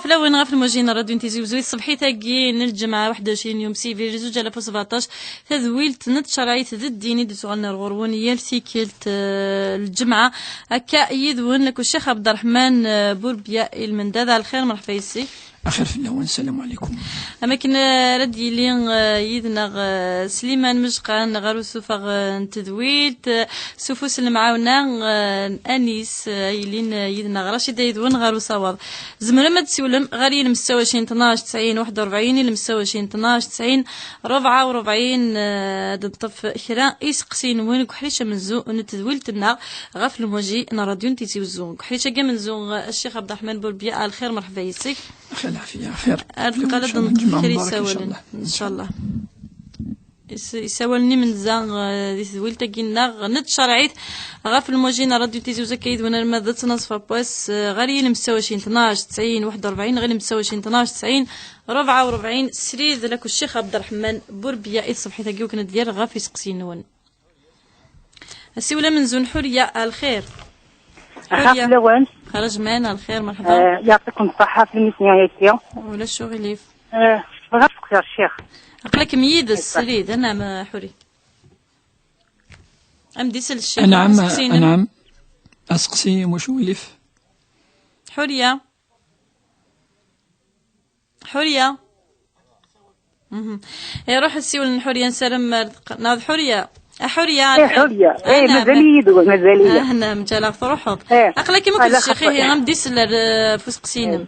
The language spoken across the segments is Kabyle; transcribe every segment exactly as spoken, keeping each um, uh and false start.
Fell-awen ɣef lmujin n rradyu n Tizi Wezzu, ṣṣebḥit-agi n lǧemɛa, waḥed u ɛecrin yum sivil, zuǧ alaf u sbeɛṭac, tadwilt n tcerɛit d ddin i d-tuɣalen ar ɣur-wen yal tikkelt, eh, lǧemɛa. Akka yid-wen, nekk Ccix Abderrahman, eh, Burbya Ilmendad. Ɛelxir, merḥba yes-k. Axir fell-awen, ssalamu ɛlikum. Am akken, eh, ara d-yili, eh, yid-neɣ, eh, Sliman Mejqan ɣer usufeɣ, eh, n tedwilt, eh, s ufus n lemɛawna, eh, n Anis, eh, ay yilin, eh, yid-neɣ Racid Ayedwen ɣer usawaḍ. Tzemrem ad d-siwlem ɣer yilem setta u ɛecrin tnac tesɛin waḥed u rebɛin, yilem setta u ɛecrin tnac tesɛin rebɛa u rebɛin, eh, ad neṭṭef kra iseqsiyen-nwen deg uḥric amenzu n tedwilt-nneɣ ɣef lmuji n rradyu n Tizi Wezzu. Deg uḥric-agi amenzu, eh, Ccix Abderrahman Bourbiya, ɛelxir, merḥba yes-k. Xir lɛafiya, xir. Ar teqqal ad neṭṭef kra isawalen, ncallah. Is-, isawalen imenza, eh, di tedwilt-agi-nneɣ n tcerɛit ɣef lmuji n rradyu Tizi Wezzu, akka yid-wen arma d ttnaṣfa n wass, eh, ɣer yilem setta u ɛecrin tnac tesɛin waḥed u rebɛin, ɣer yilem setta u ɛecrin tnac tesɛin rebɛa u rebɛin. Srid lakk Ccix Abderrahman Bourbiya i tṣebḥit-agi, wakken ad d-yerr ɣef iseqsiyen-nwen. Asiwel amenzu n Ḥuriya, ɛelxir. Ḥuriya. Lawan. Xaraj man, ɛelxir, merḥba. Eh, yɛṭikum ṣṣeḥḥa, fi misnya yaki. Ulac uɣilif. Eh, bɣiɣ ad seqsiɣ ccix. Aql-akem yid-s, Srid, anɛam, a Ḥuri. Am d-isel ccix, anɛam, aseqsi-inem. Anɛam. Aseqsi, wacu ilif? Ḥuriya. Ḥuriya. Mhm. Iruḥ ssiwel n Ḥuriya, nessaram ar teqq-, neɣ d Ḥuriya. A Ḥuriya, eh, Ḥuriya. Eh, mazal-iyi deg, mazal-iyi. Ah, naam, ǧaleɣ truḥeḍ. Eh. Aql-akem akked ccix, ihi, am d-isel ar, eh, ɣef useqsi-inem.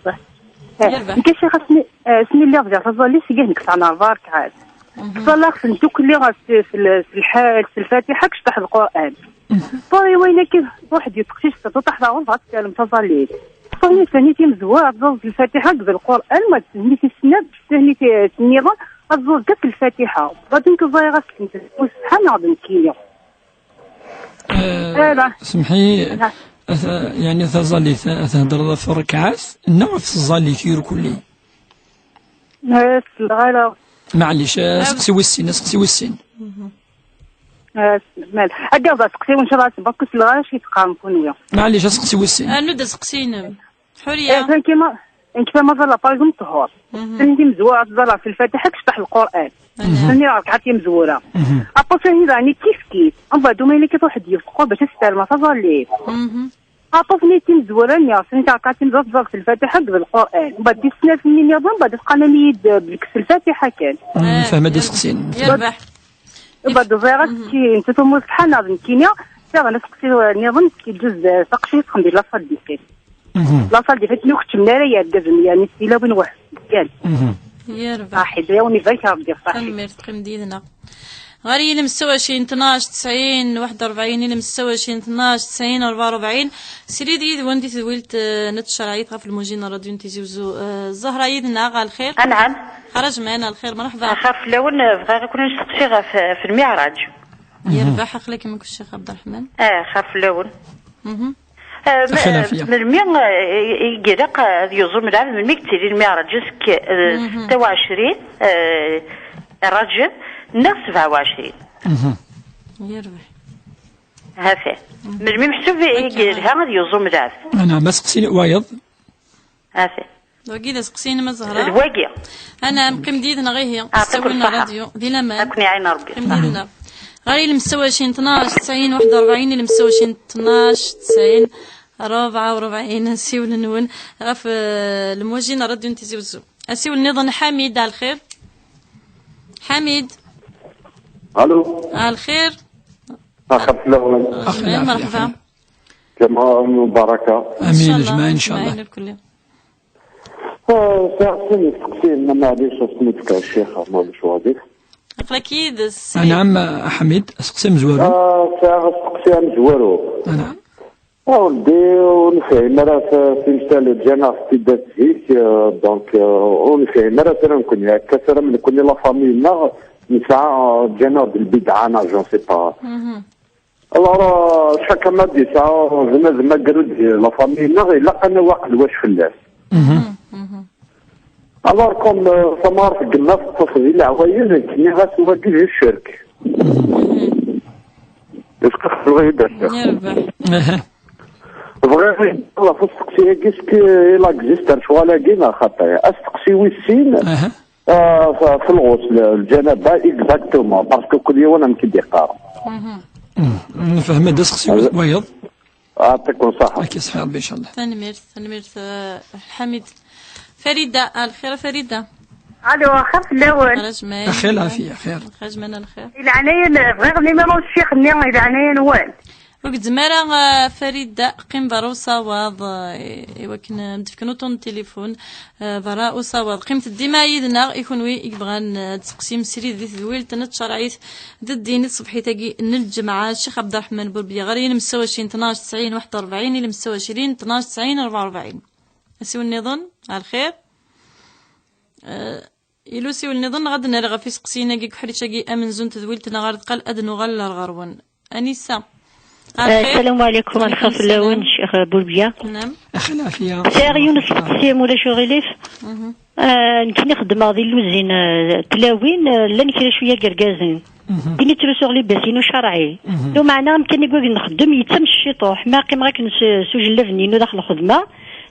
Eh, yerbeḥ. Nekk a ccix, asmi, eh, asmi lliɣ bdiɣ taẓallit, seg nekk sɛan rebɛa ṛekɛat. Mhm. Ttẓallaɣ-tent akk lliɣ s, s, s lḥal, s lfatiḥa, kecṭaḥ Lqur'an. Mhm. Ṭuri wayen akka, waḥed yeṭṭeqcic s tuṭaḥ daɣen, bɣa tsalem taẓallit. Ṭuri sani timezwura, tẓallit s lfatiḥa akked Lqur'an, ma d-tenni tis snat, sani ti-, nniḍen, ad ẓẓur deg lfatiḥa. Baden tẓayeɣ-as-tent, u sebḥan neɣ d nekkini. Eh, ala. Semḥi, ata, yani, taẓallit, a thedreḍ ɣef ṛekɛat, neɣ ɣef tẓallit irkulli? Eh, selleɣ ara. Maɛlic, aseqsi wis sin, aseqsi wis sin. Mhm. Eh, mal. Agaḍ aseqsi, nchallah, sebɣa selleɣ ara acu i teqqarem kunwi. Maɛlic, aseqsi wis sin. Rnu-d aseqsi-inem. Ḥuriya. Eh, nekk ma, nekk ma ẓalleɣ, par exemple, ṭhur. Mhm. Sani timezwura, ẓalleɣ s lfatiḥa, kecṭaḥ Lqur'an. Mhm. Sani ṛekɛat timezwura. Mhm. Après, sani daɣen kif kif. Mbeɛd, uma yella kif waḥed yefqu bac as-terma taẓallit. Mhm. Aṭas-nni timezwura-nni, sani ṛekɛat timezwura, tẓalleḍ s lfatiḥa akked Lqur'an. Mbeɛd tis snat-nni nniḍen, mbeɛd teqqarem-iyi-d belk s lfatiḥa kan. Mhm, eh, fehmeɣ-d aseqsi-inem. Yerbeḥ. Mbeɛd ẓriɣ ass-nni, mhm, n tufumut ḥaneɣ d nekkini, daɣen aseqsi nniḍen, yeǧǧez, eh, taqcict txeddem di la salle des fêtes. Mhm. La salle des fêtes, ur keččmen ara yergazen, yani, s tilawin weḥd-sen kan. Mhm. Yerbeḥ. Saḥi, d ayen ibarek Rebbi, saḥi. Tanemmirt, qqim-d yid-neɣ. Ɣer yilem setta u ɛecrin tnac tesɛin waḥed u rebɛin, yilem setta u ɛecrin tnac tesɛin rebɛa u rebɛin. Srid yid-wen di tedwilt, eh, n tcerɛit ɣef lmuji n rradyu n Tizi Wezzu. Eh, Zahra yid-neɣ, ɛelxir. Anɛam. Xaraj man, ɛelxir, merḥba. Axir fell-awen, eh, bɣiɣ ad ken-nesteqsi ɣef, ɣef lmiɛraǧ. Yerbeḥ, aql-akem akked Ccix Abderrahman. Eh, xir fell-awen. Mhm. Eh, m-, eh, melmi, eh, i, i ilaq ad yuẓum lɛebd, melmi i yettili lmiɛraǧ, seg, eh, mhm, setta u ɛecrin, eh, Rajab, neɣ sebɛa u ɛecrin? Mhm. Yerbeḥ. Hafi. Mhm. Melmi meḥsub i, i yelha ad yuẓum lɛebd? Anɛam, aseqsi wayeḍ. Hafi. D wagi d aseqsi-inem a Zahra? D wagi. Anɛam, qqim-d yid-neɣ ihi. Aɛṭikum ṣṣeḥḥa. Ṛṛadyu, di laman. Ad ken-iɛin Ṛebbi. Qqim-d yid-neɣ. Ɣer yilem setta u ɛecrin tnac tesɛin waḥed u rebɛin, yilem setta u ɛecrin tnac tesɛin rebɛa u rebɛin, asiwel-nwen ɣef, eh, lmuji n ṛṛadyu n Tizi Wezzu. Asiwel nniḍen, Ḥamid, ɛelxir. Ḥamid. Alo. Ɛelxir. Axir fell-awen. Axir, merḥba. Ǧemɛa mubaraka. Amin, ǧemɛa, ncallah. Amin, lkulli. Ah, sɛiɣ sin isteqsiyen, ma maɛlic, ad sen-id-fkeɣ ccix, ma ulac uɣilif. Aql-ak yid-s. Anɛam, a Ḥamid, aseqsi amezwaru. Ah, sɛiɣ aseqsi amezwaru. Anɛam. A weldi, ur nefhim ara t-, timsal ǧǧan-aɣ-tt-id zik, euh, donc, euh, ur nefhim ara tura nekkni, akka tura nekkni la famille-nneɣ nesɛa, euh, ǧǧan-aɣ-d lbidɛa, neɣ je ne sais pas. Mhm. Alors, euh, chaque ma d-yesɛa bnadem agrud di la famille-nneɣ, ilaq ad nawi aqelwac fell-as. Mhm. Mhm. Alors, comme, euh, tamɣart n yemma teṭṭef di leɛwayed, nekk nniɣ-as wagi d ccerk. Mhm. Est-ce que txelḍ-iyi-d ass-a? Yerbeḥ. Aha. Bɣiɣ Ɣef usteqsi-agi, est-ce que il existe ar ccɣel-agi neɣ xaṭi? Asteqsi wis sin, aha, ah, f-, f lɣusl, lǧanaba, exactement, parce que kul yiwen amek i d-iqqar. Mhm. Nefhem-d asteqsi wayeḍ. Yeɛṭikum ṣṣeḥḥa. Akka ṣṣeḥḥa Rebbi, inchallah. Tanemmirt, tanemmirt, eh, Ḥamid. Farida, a lxir a Farida. Alo, axir fell-awen. Axir lɛafiya, axir. Axir jman a lxir. Di leɛnaya-n, bɣiɣ numéro n ccix-nni, di leɛnaya-nwen. Ur gezzem ara, eh, Farida, qqim berra usawaḍ, eh, i wakken, eh, m-d-fken uṭṭun n tilifun, eh, berra usawaḍ. Qqimet dima yid-neɣ, i kunwi i yebɣan, eh, ad tseqsim srid di tedwilt n tcerɛit d ddin i tṣebḥit-agi n lǧemɛa, Ccix Ɛebderreḥman Burbiya, ɣer yilemsawacin tnac tesɛin waḥed u rebɛin, yilemsawacin tnac tesɛin rebɛa u rebɛin. Asiwel nniḍen, a lxir. Eh, Yella usiwel nniḍen neɣ ad d-nerr ɣef iseqsiyen-agi deg uḥric-agi amenzu n tedwilt neɣ ar deqqal ad nuɣal ar ɣer-wen? Anisa. Eh, Axir. Ssalamu ɛlikum, a lxir fell-awen, Ccix Burbiya. Naam. Axir lɛafiya. Sɛiɣ yiwen usteqsi, ma ulac uɣilif. Mhm. Eh, nekkini xeddmeɣ di lluzin, eh, tlawin, eh, llan kra cwiya n yergazen. Mhm. Ini ttrusuɣ libas-inu ccerɛi. Mhm. Lumeɛna amkan i wagn nxeddem yettames ciṭuḥ. Ma qqimeɣ akken s, s ujellab-nni-inu daxel lxedma,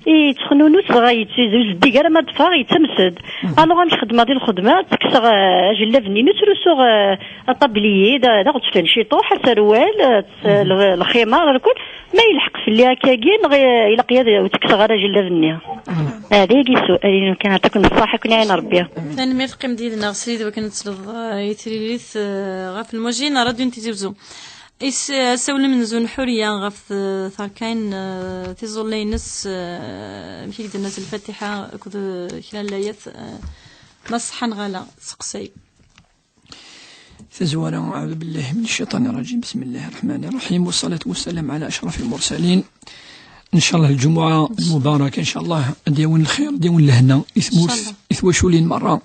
yettexnunus dɣa yett-, ur zeddig ara ma ṭṭfeɣ, yettames-d. Mhm. Alors amek xeddmeɣ di lxedma, ttekkseɣ, eh, ajellab-nni-inu, ttrusuɣ, eh, aṭabliyi, d, d aɣezfan ciṭuḥ, aserwal, eh, tt-, mhm, l-, lximar, lkul. Ma yelḥeq fell-i akkagi, neɣ, eh, ilaq-iyi ad ur ttekkseɣ ara ajellab-nni? Mhm. Ah, d ayagi ssual-inu kan, ɛṭakum ṣṣeḥḥa, ad ken-iɛin Rebbi. Tanemmirt, qqim-d yid-neɣ srid wakken ad tesleḍ, eh, i tririt, eh, ɣef lmujin n Radyu n Tizi Wezzu. Is-, asawen amenzu n Ḥuriya ɣef t-, terkayin, eh, tiẓulla-ines, eh, amek i d-tenna s Lfatiḥa akked, eh, kra n layat, eh, ma ṣṣeḥḥa neɣ ala, seqsay. Tazwara, أعوذ بالله من الشيطان الرجيم. بسم الله الرحمن الرحيم. والصلاة والسلام على أشرف المرسلين. إن شاء الله الجمعة المباركة، إن شاء الله، ad d-yawi lxir, ad d-yawi lehna i tmurt, i twaculin merra.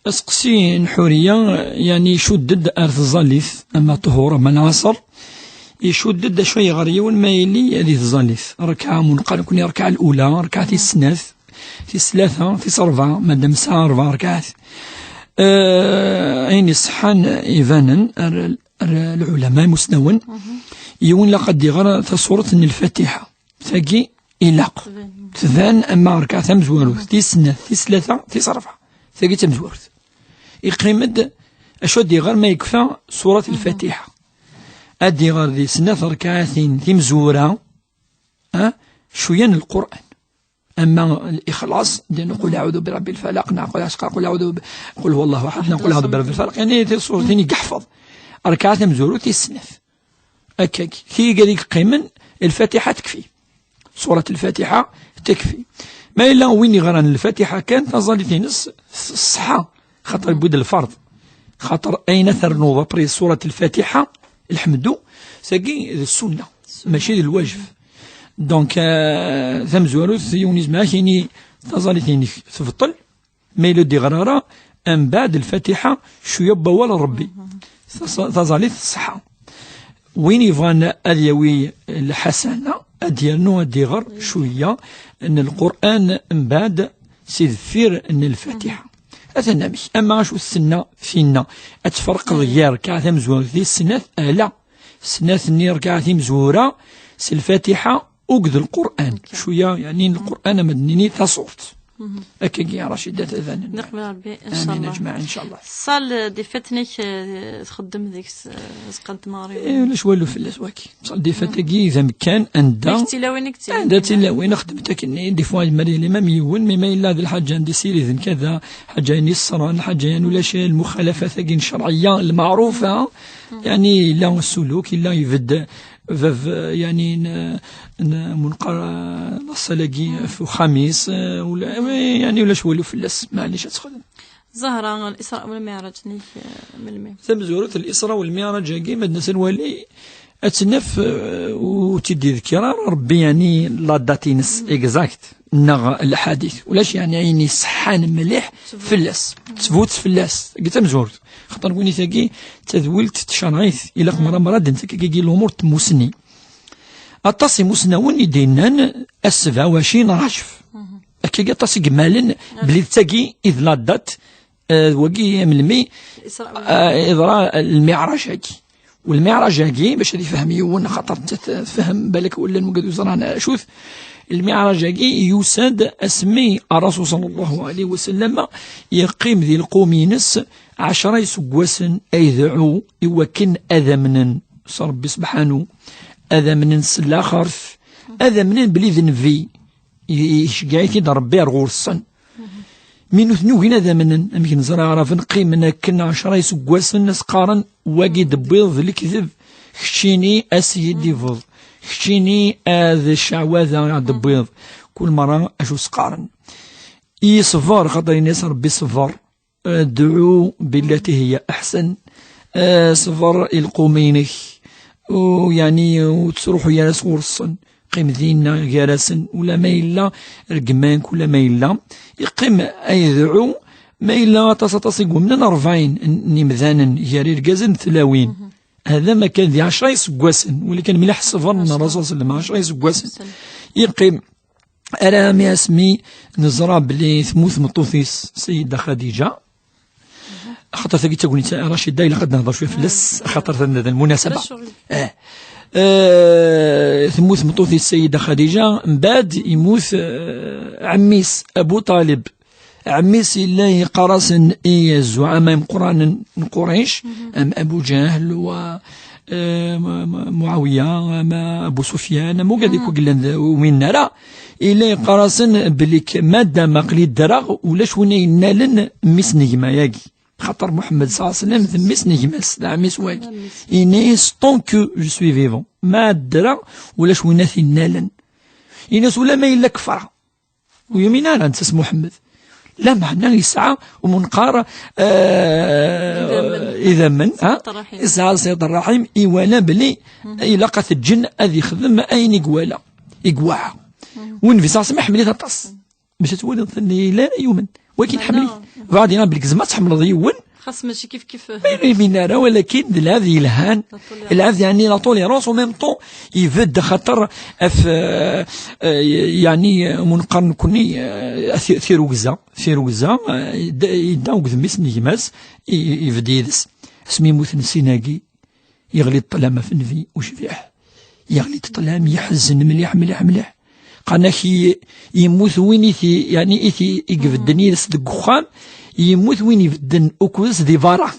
Aseqsi n Ḥuriya, yani, icudd-d ar tẓallit, ama ṭhur, ama lɛaṣer, icudd-d acu ayɣer yiwen ma yili di tẓallit. Rrekɛa, mu neqqar nekkni rrekɛa lula, rrekɛa tis snat, tis tlata, tis rebɛa, madam tesɛa rebɛa rrekɛat. Eh, ayen iṣeḥḥan ibanen, ar, ar lɛulama imusnawen, yiwen ilaq ad d-iɣer tasuret n Lfatiḥa. Tagi ilaq. Tban. Tban, ama rrekɛa tamezwarut, tis snat, tis tlata, tis rebɛa. Tagi d tamezwarut. Iqqim-d acu ad d-iɣer ma yekfa surat Lfatiḥa. Ad d-iɣer di snat rrekɛatin timezwura, ha, cwiya n Lqur'an. Ama Lixlaṣ, d-, neqqul أعوذ برب الفلق, neqqul, neqqul أعوذ ب-, قل هو الله أحد, neqqul أعوذ برب الفلق. Yani, tisuratin i yeḥfeḍ. Rrekɛa tamezwarut, tis snat. Akkagi. Tiga i yeqqimen, Lfatiḥa tekfi. Surat Lfatiḥa tekfi. Ma yella win yeɣran Lfatiḥa kan, taẓallit-ines ṣ-, ṣṣeḥḥa. Xaṭer yewwi-d lferḍ. Xaṭer ayen ad ternuḍ après surat Lfatiḥa, lḥemdu, tagi d ssunna, mačči d lwajeb. Donc, euh, tamezwarut, yiwen yezmer ad ak-yini taẓallit-inek tebṭel, ma yella ur d-iɣer ara, mbeɛd Lfatiḥa, cwiya n wawal n Rebbi. Taẓ-, taẓallit tṣeḥḥa. Win yebɣan ad yawi lḥasana, ad yernu ad d-iɣer cwiya n Lqur'an mbeɛd si deffir n Lfatiḥa. Atan amek. Ama acu tsenna tinna, ad tferqeḍ gar rrekɛa tamezwarut d snat, ala. Snat-nni rrekɛa timezwura s Lfatiḥa akked Lqur'an. Cwiya, yani, n Lqur'an, ama d-nini tasurt. Akkagi, a Racida, taban. Neqbel Rebbi, incallah. Amin, ajmaɛ, incallah. Ṣṣal, eh, d ifat-nnek, eh, txeddem deg-s, eh, azqan n tmeɣriwin. Eh, ulac walu fell-as waki. Ṣṣal d ifat-agi d amkan anda, d tilawin i yettilin. Anda tilawin, xedmet akken-nni, des fois, yezmer yili même yiwen, mais ma yella d lḥaǧa n d isiriden kada, ḥaǧa n iṣṣran, ḥaǧa n ulac lmuxalafat-agi n ccerɛiyya, lmeɛrufa, yani, yella ssuluk, yella ibedd, bab, yani, n, n, munqar, laṣṣal-agi f uxxam-is, eh, ula, yani, ulac walu fell-as, maɛlic ad texdem. Zahra, Lisra wal Miɛraǧ-nnek, eh, melmi? Tamezwarut, Lisra wal Miɛraǧ-agi, ma d-nas ad nwali, ad tt-naf, eh, ur tt-id-iḍkir ara Rebbi, yani, la date-ines exact, neɣ lḥadit. Ulac, yani, ayen iṣeḥḥan mliḥ fell-as. Tfut fell-as. Tagi d tamezwarut. Xaṭer win i tagi, d tadwilt tcerɛit, ilaq merra merra ad d-nettak akkagi lumuṛ n tmussni. Aṭas imusnawen i d-yennan a sebɛa u ɛecrin Rajab. Akkagi aṭas i yemmalen belli d tagi i d la date, eh, d wagi melmi, eh, iḍra lmiɛraǧ-agi. Walmiɛraǧ-agi, bac ad ifhem yiwen, xaṭer tfehmem balak llan wigad ur ẓran acu-t. Lmiɛraǧ-agi yusa-d asmi Ṛṛasul ṣalla Llahu ɛalayhi wa sallam yeqqim di lqum-ines ɛecra iseggasen ay deɛɛu i wakken ad amnen s Ṛebbi sebḥanu, ad amnen s laxert, ad amnen belli d nnbi. I-, iceggeɛ-it-id Ṛebbi ar ɣur-sen. Mi nutni ugin ad amnen, amek neẓra Aɛraben qqimen akken ɛecra iseggasen, as-qqaren, "Wagi d-tewwiḍ d lekdeb, keččini a s-iyi-d-ibeḍ, keččini ad ceɛwada ad d-tewwiḍ." Kul merra acu s-qqaren. I ṣṣber, xaṭer ini-as Ṛebbi ṣṣber. Dɛu billati hiya aḥsen. Eh, ṣber i lqum-inek. U, yeɛni, ur ttruḥu ara sɣur-sen. Qqim dinna gar-asen. Ula ma yella rregman-k, ula ma yella. Yeqqim ay dɛu, ma yella aṭas, aṭas i yumnen, rebɛin n, n yimdanen, gar irgazen d tlawin. Hada ma kan di ɛecra iseggasen, walakin mliḥ ṣṣber n Ṛṛasul sallam, ɛecra iseggasen. Yeqqim. Armi asmi neẓra belli temmut tmeṭṭut-is, Sayyida Xadiǧa. Axaṭer tagi d tagnit, Racida, ilaq ad nehḍer cwiya fell-as, axaṭer d, d lmunasaba. Eh. Eh, temmut tmeṭṭut-is, Sayyida Xadiǧa, mbeɛd yemmut, eh, ɛemmi-s, Abu Ṭalib. Ɛemmi-s yella yeqqar-asen i zzuɛama imeqqranen n Qurayc, am Abu Ǧahl, wa, eh, Ma-, Ma-, Muɛawiya, ama Abu Sufyan, ama ugad akk i yellan d win ara, yella yeqqar-asen belli k-, madam aql-i ddreɣ, ulac win ay innalen mmi-s n gma-agi. Xaṭer Muḥemmed ṣalla Llahu ɛalayhi wa sallam d mmi-s n gma-s, d ɛemmi-s wagi. Yenna-yas, "Tant que je suis vivant." Ma ddreɣ, ulac win ad t-innalen. Yenna-yas, "Ula ma yella kefra." Ur yumin ara netta s Muḥemmed. Lameɛna yesɛa umenqar, eh, idammen, ha? Ṣilat ṛṛaḥim. Yesɛa ṣilat ṛṛaḥim, iwala belli ilaq ad t-ǧǧen ad yexdem ayen i iwala, i iweɛɛa. Win bi ṣṣeḥ-s ma ḥemmel-it aṭas. Maca twaliḍ-t yella ara yumen. Wagi ḥemmel-it. Bɛed iɣan belli gezma tḥemmleḍ yiwen, xas mačči kif kif. Ma ur yumin ara, walakin d lɛebd yelhan. La tolérance. Lɛebd yeɛni la tolérance, en même temps, ibedd axaṭer af, eh, eh, yeɛni, eh, umenqar nekkni, eh, ti-, tirugza, tirugza, eh, yedda, yedda deg udem-is n gma-s, i-, i-, ibedd yid-s. Asmi mmuten sin-agi, yeɣli ṭṭlam ɣef nnbi ucbiḥ. Yeɣli-d ṭṭlam, yeḥzen mliḥ, mliḥ, mliḥ. Qqaren-ak i-, yemmut win i t-, yeɛni i t-, i ibedden yid-s deg uxxam, yemmut win ibedden ukud-s di berra.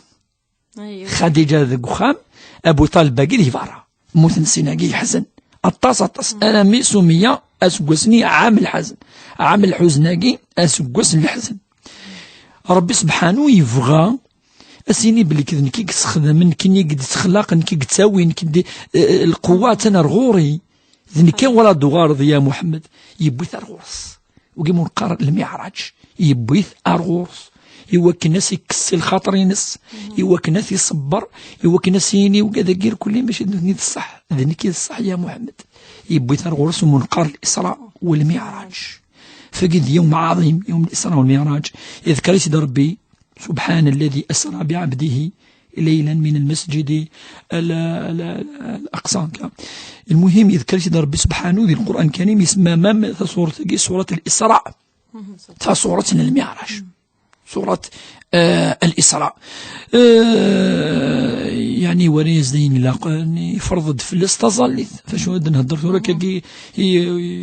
Aywa. Xadiǧa deg uxxam, Abu Ṭalib-agi di berra. Mmuten sin-agi, yeḥzen. Aṭas, aṭas. Armi Sumiya, aseggas-nni, ɛam lḥezn. Ɛam lḥuzn-agi, aseggas n leḥzen. Ṛebbi sebḥanu yebɣa a s-yini belli d nekk i yessexdamen, nekk i d-yessexlaqen, nekk i yettawin, nekk i d, eh, lqewwa attan ar ɣur-i. D nekk i wala d-tuɣaleḍ, ya Muḥemmed. Yewwi-t ar ɣur-s. Wigi mu neqqar lmiɛraǧ. Yewwi-t ar ɣur-s. Iwakken a s-ikkes si lxaṭer-ines. Iwakken a t-iṣebber. Iwakken a s-yini, wigad-agi irkelli mačči d nutni d ṣṣeḥ. D nekk i d ṣṣeḥ, ya Muḥemmed. Yewwi-t ar ɣur-s, u mu neqqar Lisra wal Miɛraǧ. Fagi d yawm ɛaḍim, yawm Lisra wal Miɛraǧ. Yeḍker-it-id Ṛebbi, سبحان الذي أسرى بعبده ليلا من المسجد ال-، ال-، ال-، الأقصى. المهم، yeḍker-it-id Ṛebbi subḥanu di Lqur'an Lkarim, isemma-t tasurat-agi surat Lisra, tasurat n Lmiɛraǧ. Surat, eh, Lisra. Eh, yeɛni, wara as-d-ayen ilaqen, ifreḍ-d fell-as taẓallit. F acu ad nehder tura, kagi i, i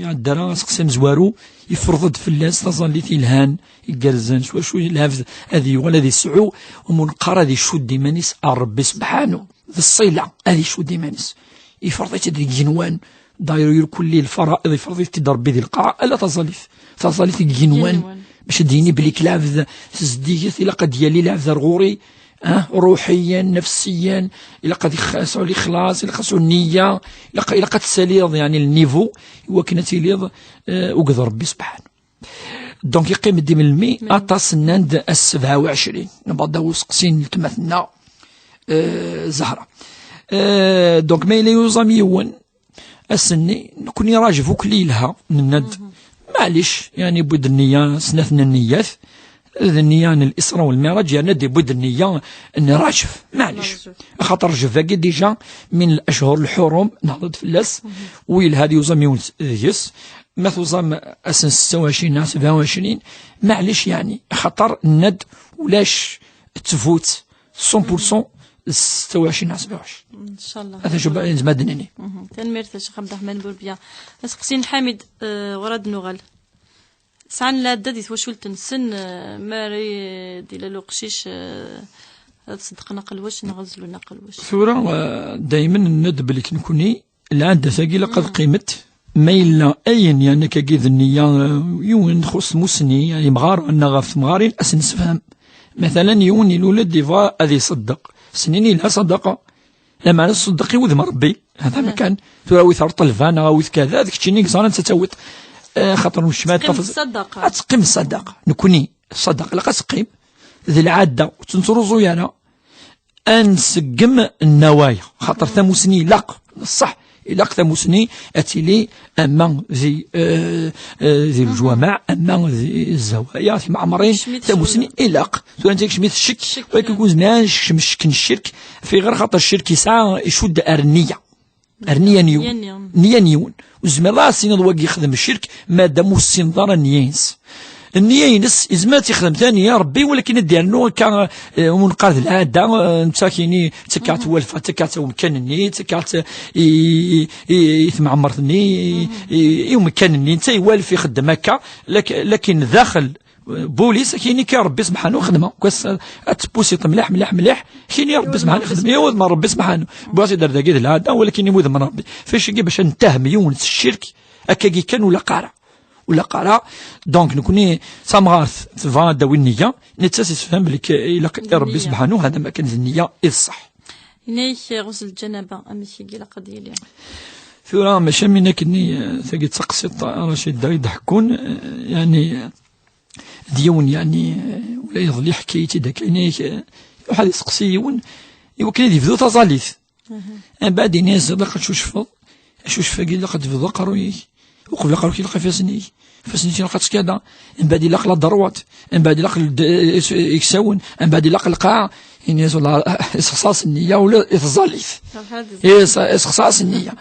iɛedda ara aseqsi amezwaru, ifreḍ-d fell-as taẓallit ilhan, igerrzen, s wacu lɛebd ad yuɣal ad isɛu, u mu neqqar ad icudd iman-is ar Ṛebbi sebḥanu. D ṣṣila, ad icudd iman-is. Ifreḍ-itt-id deg igenwan, dayru irkelli lfara'iḍ, ifreḍ-it-id Ṛebbi di lqaɛa, ala taẓallit. Taẓallit deg igenwan, igenwan. Bac ad d-yini belli lɛebd tezdig-it, ilaq ad d-yali lɛebd ar ɣur-i, ah, ruḥiyan, nafsiyan, ilaq ad ix-, yesɛu lixlaṣ, ilaq ad yesɛu nniya, ilaq, ilaq ad tessaliḍ, yeɛni, lnivu, iwakken ad tiliḍ, eh, uged Ṛebbi sebḥanu. Donc, yeqqim-d imelmi, aṭas nnan-d ass sebɛa u ɛecrin. Nbadda useqsi n letma-tneɣ, eh, Zahra. Eh, donc, ma yella yuẓam yiwen, ass-nni, nekkni rajeb ukli yelha, nenna-d, maɛlic, yeɛni, yewwi-d nniya, snat n nniyat, d nniya n Lisra wal Miɛraǧ, yerna-d yewwi-d nniya n rajeb, maɛlic. Rajeb. Axaṭer rajeb-agi, déjà, min al-ashhur al-hurum, nehḍer-d fell-as, u yelha ad yuẓam yiwen deg-s, ma tuẓam ass n setta u ɛecrin neɣ sebɛa u ɛecrin, maɛlic, yeɛni, axaṭer nenna-d ulac ttbut cent pour cent ستة وعشرين على سبعة وعشرين. Ncallah. Ata cubba ayen zmadnini. Tanemmirt a Ccix Abderrahmane Bourbiya. Aseqsi n Ḥamid, eh, ɣur ad nuɣal. Sɛan lɛadda di twacult-nsen, eh, mi ara d-ilal uqcic, eh, ad ṣeddqen aqelwac neɣ ad zlun aqelwac. Tura, eh, daymen nenna-d belli nekni lɛaddat-agi ilaq ad qqimet, ma yella ayen, yani, akkagi d nniya, eh, yiwen txuṣ tmusni, yani, imɣaren neɣ ɣef temɣarin, ad s-nessefhem. Matalan, yiwen ilul-d yebɣa ad iṣeddeq. Snin yelha ṣadaqa. Lameɛna ṣeddeq i wudem Rebbi. Hada ma kan. Tura awit ar ṭṭelba neɣ awit kada, d keččini i yeẓran anta tawiḍ. Eh, xaṭer ur necmat Teqqim ṣṣadaqa. Ad teqqim ṣṣadaqa. Nekni, ṣṣadaqa ilaq ad teqqim. D lɛadda, ur tt-nettruẓu ara. Ad nseggem nnawaya. Xaṭer tamusni ilaq. Ṣṣeḥ, ilaq tamusni ad tili ama di, eh, eh, di lǧwameɛ, ama di zzawaya, timeɛmrin, Kecmet tamusni ilaq. Tura netta kecmet ccek, Ccek, walakin eh. Ur zmiren ad kecmen ccek n ccirk, fi ɣer xaṭer ccirk yesɛa, icudd ar nniya. Ar nniya n yiwen. Nniya n yiwen. Nniya n yiwen. Ur zmireḍ ara ad tiniḍ wagi yexdem ccirk, madam ur tessineḍ ara nniya-ines. Nniya-ines, izmer ad t-ixdem tani, ya Rebbi, walakin ad d-yernu akka, eh, ur neqqar d lɛada, eh, netta kini, ttakeɣ-tt i walfa, ttakeɣ-tt i umkan-nni, ttakeɣ-tt i, i, i, i temɛemmert-nni, i, i, i umkan-nni, netta iwalef ixeddem akka, lak-, lakin daxel, eh, bulis, kini ki Rebbi subḥanu xedmeɣ, kwas ad tpusiṭ mliḥ, mliḥ, mliḥ, kini Rebbi subḥanu xedmeɣ, yiwet ma Rebbi subḥanu. Bɣiɣ ad dagi d lɛada, walakin iwudem Rebbi. Ficigi bac ad nettahem yiwen s ccirk, akkagi kan ur laq ara. Ur laq ara. Donc, nekni, tamɣart tebɣa ad d-tawi nniya, netta s-isefhem belli k-, ilaq i Rebbi Nniya. Subḥanu, hada ma kan d nniya i d ṣṣeḥ. Ini-ak ɣus lǧanaba, amek i ilaq ad yili? Tura, maca min akken-nni, eh, tagi d taqsiṭ, Racid da i d-ḥekkun, eh, yani, d yiwen, yani, eh, ula yeḍli ḥkayet-id akka, ini-ak, eh, iruḥ ad iseqsi yiwen, iwakken ad yebdu taẓallit. Mbeɛd ini-as ilaq ad tcucfeḍ, acucef-agi ilaq ad tebduḍ aqerruy-ik, uqbel aqerruy-ik ilaq ifassen-ik, ifassen-ik ilaq ad tkada, mbeɛd ilaq la droite, mbeɛd ilaq led-, is-, iksawen, mbeɛd ilaq lqaɛa. Ini-as, wallah, isexṣas nniya ula i tẓallit. Is-, isexṣas nniya.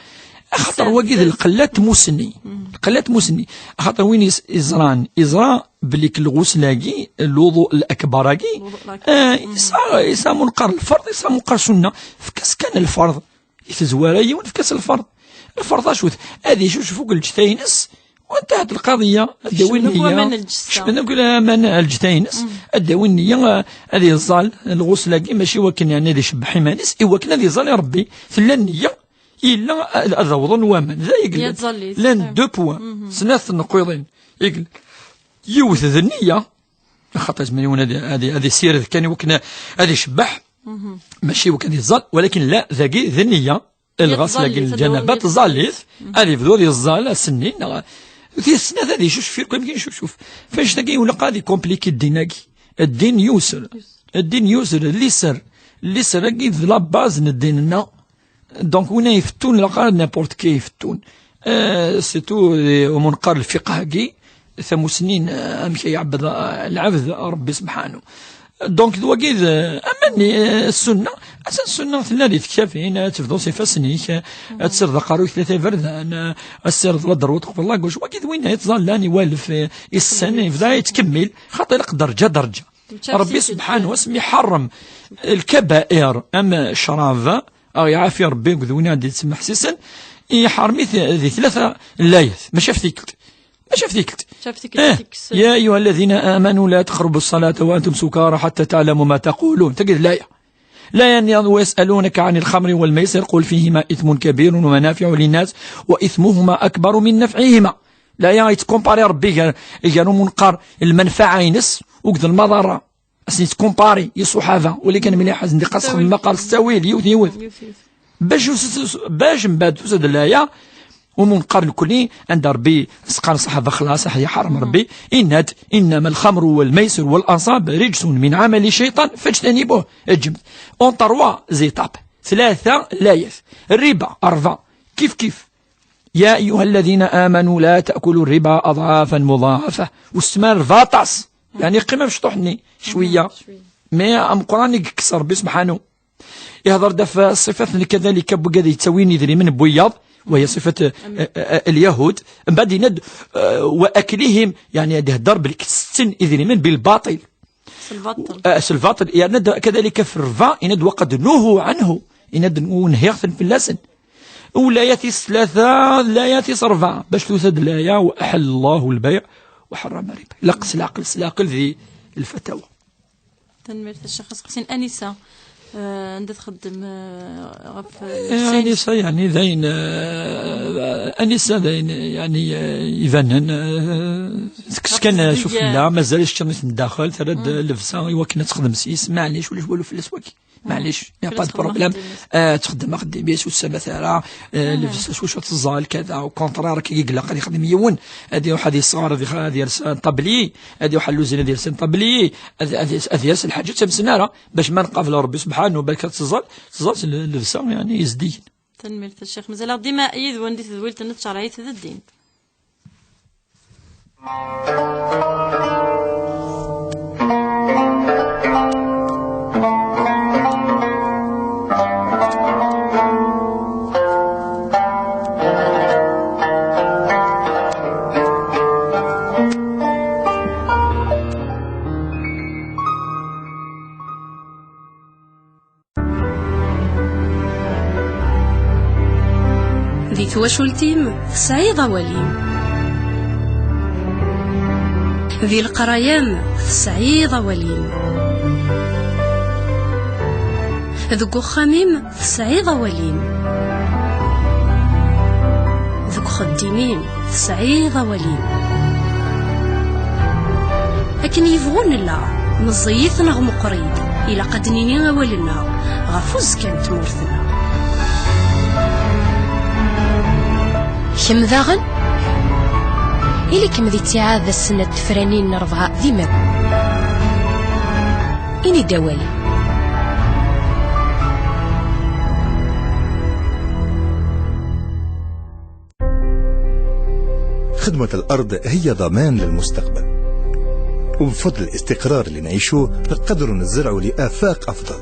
Axaṭer wagi d lqella n tmusni. Lqella n tmusni. Axaṭer win is-, iẓran, iẓra belli k lɣusl-agi, lwuḍu lakbar-agi, Lwuḍu lakbar. Eh, yesɛa, yesɛa munqar lferḍ, yesɛa munqar sunna. Efk-as kan lferḍ. I tezwara yiwen, efk-as lferḍ. Lferḍ acu-t? Ad icucef akk lǧetta-ines, wantahat lqaḍiya, ad d-yawi Kecmen akk nniya. Waman n lǧetta. Kecmen akk aman n lǧetta-ines, ad d-yawi nniya, eh, ad iẓẓal lɣusl-agi, mačči wakken, yani, ad icebbeḥ iman-is, i wakken ad iẓẓal i Rebbi. Tella nniya, yella ad, ad awḍen waman. D ay yella. Yat ẓallit. Llan deux points, snat tneqqiḍin. Yegl-, yiwet d nniya, axaṭer izmer yiwen ad, ad, ad isired kan i wakken ad icebbeḥ, mačči i wakken ad iẓẓal, walakin la, dagi d nniya. Lɣasl-agi n Ẓallit, lǧanaba, ad tẓallit, ad yebdu ad iẓẓal ass-nni, neɣ tis snat ad icucef irku amek icucuf. Fannect-agi ilaq ad ikompliki ddin-agi. Ddin yusr. Ddin yusr, liser. Liser-agi d la base n ddin-nneɣ. Donc, win ay ifettun, ilaq ara n'importe qui ifettun. Euh, surtout, euh, umunqar lfiqh-agi, tamusni n, euh, amek ay iɛebbed, euh, lɛebd Rebbi subḥanu. Donc, d wagi d, euh, amanni, euh, ssunna, atan ssunna tella di tekcafin, ad tebduḍ s ifassen-ik, euh, ad tessireḍ aqerru-k tlata iberdan, euh, ad tessireḍ la droite qbel la gauche, wagi d win ay yettẓallan, iwalef, euh, issen, yebda yettkemmil, xaṭi ilaq derǧa derǧa. Rebbi subḥanu, asmi iḥerrem lkabair am ccrab, aɣ iɛafi Rebbi deg win ad d-yettemḥessisen, iḥerrem-it di tlata layat, mačči ɣef tikkelt. Mačči ɣef tikkelt. Ɣef tikkelt, Eh, يا أيها الذين آمنوا لا تقربوا الصلاة وأنتم سكارى حتى تعلموا ما تقولون. Tagi d laya. Laya-nniḍen, ويسألونك عن الخمر والميسر قل فيهما إثم كبير ومنافع للناس وإثمهما أكبر من نفعهما. Laya yettkumpari Rebbi gar, gar umunqar lmanfaɛa-ines akked lmaḍarra. Ad sen-yettkumpari i ṣṣuḥaba, wali kan mliḥ, ad sen-d-iqas xdem ma qal s ttawil, yiwet, yiwet. Bac, bac mbeɛd tusa-d laya, umunqar nekkni, anda Rebbi s-qqaren ṣṣaḥaba xlas, aḥ, iḥerrem Rebbi, yenna-d, إنما الخمر والميسر والأنصاب رجس من عمل الشيطان فاجتنبوه. Ǧǧemt. En trois étapes. Tlata layat. Rriba, rebɛa. Kif kif. يا أيها الذين آمنوا لا تأكلوا الربا أضعافا مضاعفة. Usmar rebɛa aṭas. Yani, qqim amecṭuḥ-nni, cwiya. Mais ameqqran i yekkes Rebbi subḥanu. Ihḍer-d ɣef ṣṣifat n kadalika n wigad yettawin idrimen n wiyaḍ, وهي صفة, eh, eh, اليهود. Mbeɛd yenna-d, eh, وأكلهم, yani, ad ihḍer belli setten idrimen بالباطل. S lbaṭel. Ah, s lbaṭel. Yerna-d kadalika f rrba, yenna-d: "Wa qad nuhu anhu", yenna-d: "Nhiɣ-ten fell-asen." Ula aya tis tlata, la aya tis rebɛa, bac tuta-d laya: "Wa aḥalla Allahu lbayɛ wa ḥarrama riba." Laqes leɛqel, s leɛqel di lfatawa. Tanemmirt a Ccix. Aseqsi n Anisa, eh, anda txeddem, eh, ɣef, eh, Eh, Anisa, yeɛni, d ayen, eh, Anisa, d ayen, yeɛni, eh, ibanen, eh, tekkes kan, eh, sufella, mazal iceṭṭiḍen-is n daxel, terra-d llebsa i wakken ad texdem s-is, maɛlic, ulac walu fell-as waki. Maɛlic, il n'y a pas de problème. Eh, txeddem axeddim-is, ur tessamat ara, eh, llebsa s wacu ad teẓẓal, kada, au contraire, akka i ilaq ad ixdem yiwen, ad iruḥ ad iṣer, ad ix-, ad yers un tablier, ad iruḥ ɣer lluzin ad yers un tablier, ad, ad, ad yers lḥaǧa ur tt-amsen ara, bac ma nqabel Rebbi subḥanu, balak ad teẓẓal, teẓẓal s llebsa, yeɛni, yezdigen. Tanemmirt a Ccix. Mazal-aɣ dima yid-wen di tedwilt n tcerɛit d ddin. Di twacult-im tesɛiḍ awal-im. Di leqraya-m tesɛiḍ awal-im. Deg uxxam-im tesɛiḍ awal-im. Deg uxeddim-im tesɛiḍ awal-im. Akken yebɣu nella, meẓẓiyit neɣ meqqrit, ilaq ad d-nini awal-nneɣ ɣef uzekka n tmurt-nneɣ. Kemm daɣen? Ili-kem di ttiɛad ass n tefranin n rebɛa d imagu. Ini-d awal-im. خدمة الأرض هي ضمان للمستقبل، وبفضل الاستقرار اللي نعيشوه نقدروا نزرعوا لآفاق أفضل.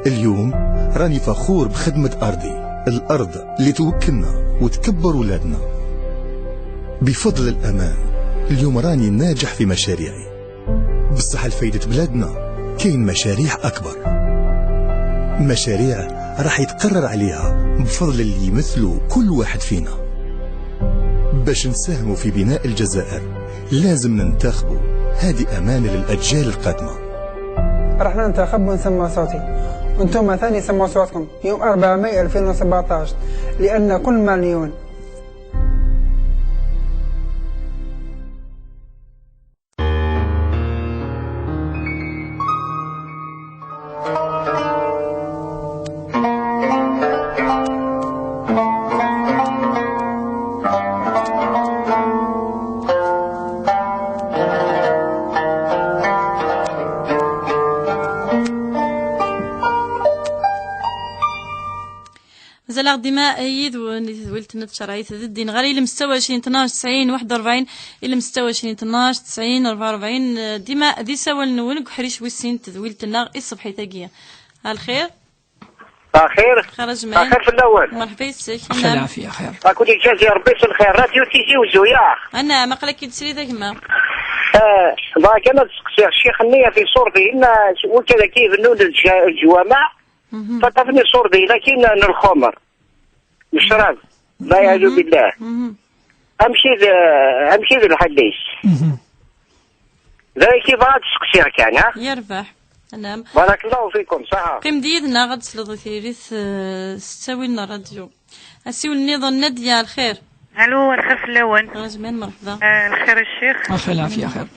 اليوم راني فخور بخدمة أرضي، الأرض اللي توكلنا وتكبر ولادنا. بفضل الأمان اليوم راني ناجح في مشاريعي. بصح لفايدة بلادنا كاين مشاريع أكبر، مشاريع راح يتقرر عليها بفضل اللي يمثلوا كل واحد فينا. باش نساهموا في بناء الجزائر لازم ننتخبوا. هذه أمانة للأجيال القادمة. راح ننتخب ونسمع صوتي، وانتم ثاني سمعوا صوتكم يوم أربعة ماي ألفين وسبعطاش، لأن كل مليون Mazal-aɣ dima yid-wen di tedwilt n tcerɛit d ddin ɣer ilem setta u ɛecrin tnac tesɛin waḥed u rebɛin, ilem setta u ɛecrin tnac tesɛin rebɛa u rebɛin. Dima d isawal-nwen deg uḥric wis sin n tedwilt-nneɣ i tṣebḥit-agi. A lxir? Axir. Xir ajmal. Axir fell-awen. Merḥba yes-k. Axir lɛafiya, xir. Ad ken-iǧazi Rebbi s lxir. Radio Tizi Uzzu, ya. Anɛam, aql-ak-id srid a gma. Eh, bɣa kan ad seqsiɣ ccix-nni ɣef iṣurdiyen, eh, wid akka ibennun lǧ-, lǧwamaɛ, Mhm. Taṭṭafen iṣurdiyen akkin n lxumer, n ccrab, lɛiyadu Mhm. billah. Mhm. Amek i d, amek i d lḥal-is? Mhm. D ayen i bɣa ad d-seqsiɣ kan, ha? Yerbeḥ. Anɛam. Barakallahu fikum, ṣaḥa. Qqim-d yid-neɣ ad tesleḍ i tiririt, eh, s ttawil n ṛṛadyu. Asiwel nniḍen, Nadya, lxir. Alo, lxir fell-awen. Ɣer jman, merḥba. Eh, lxir a ccix. Lxir, lɛafiya, xir.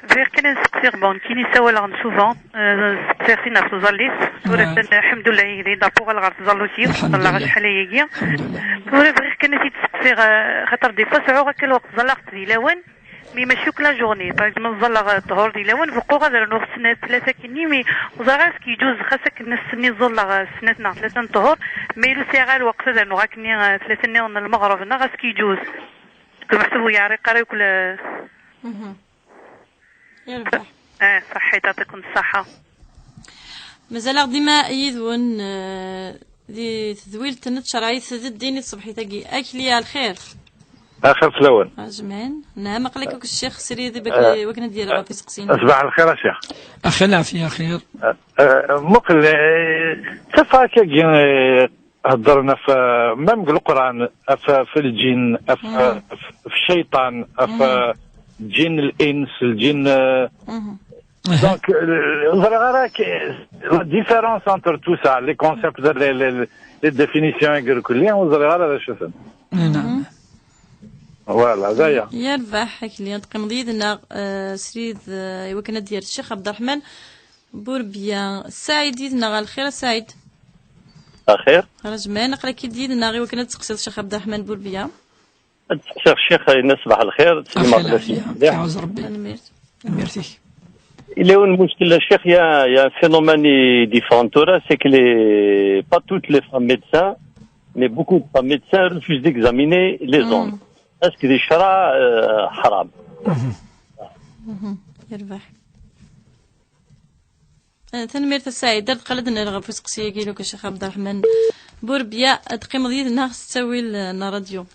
Bɣiɣ kan ad n-seqsiɣ, bon, nekkini ssawaleɣ-n souvent, eh, seqsiɣ-t-in ɣef tẓallit. Tura Ah. atan, lḥemdullah, yegdi-d ɣef uɣaleɣ ɣer tẓallit-iw, Lḥemdullah. Ẓalleɣ acḥal ayagi. Lḥemdullah. Tura bɣiɣ kan ad t-id-seqsiɣ, eh, xaṭer des fois sɛuɣ akka lweqt ẓalleɣ-t di lawan, mais mačči akk la journée. Par exemple, ẓalleɣ, eh, ṭṭhur di lawan, beqquɣ ad rnuɣ snat, tlata akkenni, mais ur ẓriɣ ara est-ce que yeǧuz xas akken ass-nni ẓalleɣ, eh, snat neɣ tlata n ṭṭhur, mais ur sɛiɣ ara lweqt ad rnuɣ akkenni, eh, tlata nniḍen n lmeɣreb, neɣ est-ce que yeǧuz? Lmeḥsub ur yeɛriq ara akk la Mhm. Yerbeḥ. Eh, ṣaḥḥit, yɛṭikum ṣṣaḥa. Mazal-aɣ dima yid-wen, eh, di tedwilt n tcerɛit d ddin i tṣebḥit-agi. Akli, a lxir. Axir fell-awen. Ajman. Naam, aql-ak akk ccix Srid, bak-, wakken ad d-yerr ɣef iseqsiyen. Ṣbaḥ lxir a ccix. Axir lɛafya, axir. Muqel, ttafaq-agi, heddren ɣef, même deg Leqran, ɣef, ɣef lǧin, ɣef, ɣef cciṭan, ɣef lǧin, l-ins, lǧin. Donc, ur ẓriɣ ara la différence entre tout ça, les concepts, les, les, les définitions, ur ẓriɣ ara d acu-ten. Naam. Voilà, d aya. Yerbeḥ akli, ad teqqimeḍ yid-neɣ, Srid, i wakken ad d-yerr Ccix Ɛebderreḥman Burbiya. Saɛid yid-neɣ, a lxir a Saɛid. Axir. Rajman, aql-ak-id yid-neɣ i wakken ad teqsiḍ Ccix Ɛebderreḥman Burbiya. Ad seqsiɣ ccix, yenna ṣbaḥ lxir, ttsellimeɣ fell-as mliḥ. Iɛawez Ṛebbi. Tanemmirt. Tanemmirt-ik. Il y a un mushkil, ccix, il y a, il y a un phénomène différent tura, c'est que les, pas toutes les femmes médecins, mais beaucoup de femmes médecins refusent d'examiner les hommes. Est-ce que c'est ḥaram? Yerbeḥ. Tanemmirt a Saɛid. Ar deqqal ad d-nerr ɣef useqsi-agi, lukan Ccix Ɛebderreḥman Burbiya, ad teqqimeḍ yid-neɣ s ttawil n ṛṛadyu.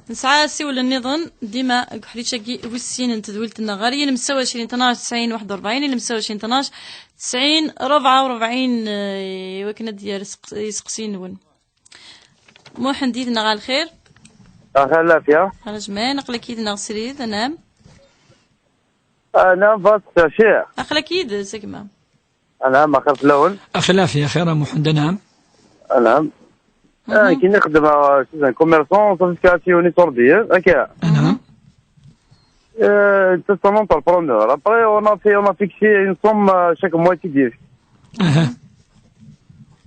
Nesɛa asiwel nniḍen, dima deg uḥric-agi wis sin n tedwilt-nneɣ, ɣer yinemsa u ɛecrin tnac tesɛin waḥed u rebɛin, yinemsa u ɛecrin tnac tesɛin rebɛa u rebɛin, i wakken ad d-yerr iseqsiyen-nwen. Muḥend yid-neɣ, a lxir. Axir lɛafya. Rajman, aql-ak yid-neɣ Srid, anam. Anam, bas, ccix. Aql-ak yid-s a gma. Anam, axir fell-awen. Axir lɛafya, axir a Muḥend, anam. Anam. Nekk nixdem, c'est un commerçant, ça fait un petit peu. Anam. C'est un entrepreneur. Après, on a fait, on a fixé une somme, chaque mois, qui dit.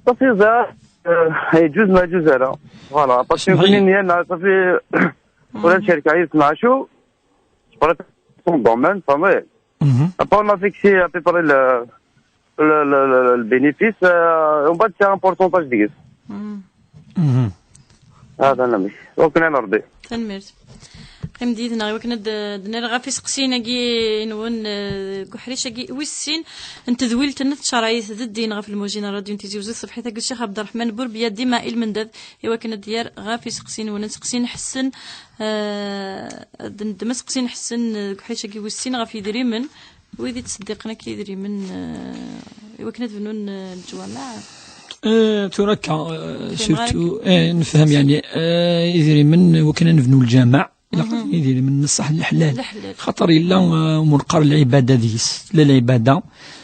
Ça fait ça, il y a douze mois, douze heures. Voilà, parce que ça fait, on a cherché, il y a son domaine, ça va. Après, on a fixé à peu près le, le, le, le, le bénéfice, on va dire un pourcentage de. هذا نمشي. وكنا نرضي. Tanemmirt. Qqim-d yid-neɣ i wakken ad d-, d-nerr ɣef iseqsiyen-agi-nwen, deg uḥric-agi wis sin n tedwilt n tcerɛit d ddin ɣef lmujin n ṛṛadyu n Tizi Wezzu, ṣṣebḥit-agi Ccix Ɛebderreḥman Burbiya, dima i lmendad, i wakken ad d-yerr ɣef iseqsiyen-nwen. Iseqsiyen ḥessen, ad d-neddem aseqsiyen ḥessen, deg uḥric-agi wis sin ɣef yedrimen. Wid yettseddiqen akka idrimen, eh, i wakken ad bnun, eh, leǧwameɛ? Eh, tura akka, eh, surtout, eh, nefhem, yani, eh, idrimen i wakken ad nebnu lǧameɛ, ilaq ad yili idrimen n ṣṣeḥ, n leḥlal. Leḥlal. Xaṭer yella, eh, umur qqar lɛibada deg-s, la lɛibada.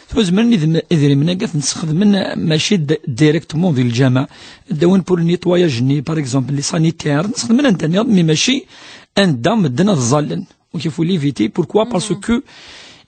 Tura zemren idm-, idrimen-agi ad ten-sxedmen, eh, mačči d-, directement di lǧameɛ. Ad d-awin pour le nettoyage-nni, par exemple, les sanitaires, ad ten-sxedmen anda nniḍen, mais mačči anda medden ad ẓẓallen. وكيف ليفيتي، pourquoi؟ Parce que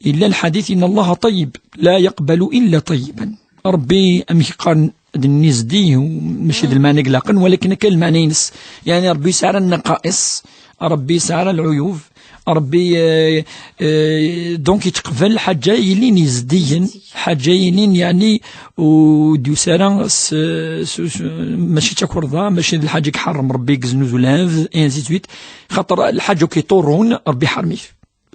il y a le hadith: إن الله طيب لا يقبل إلا طيبا. ربي أمك قال دني زدي، ماشي ذا المعنى إطلاقا، ولكن كان المعنى ينس. يعني ربي يسعى النقائص، ربي يسعى العيوب، ربي، آه، آه، donc يتقبل حاجة يلين يزدين، حاجة يلين يعني، وديوسارا س-، س-، س-، ماشي تاكورضا، ماشي الحاجة يحرم ربي يزنوز ولا، et ainsi de suite. خاطر الحاجة كي طورون ربي حرميه.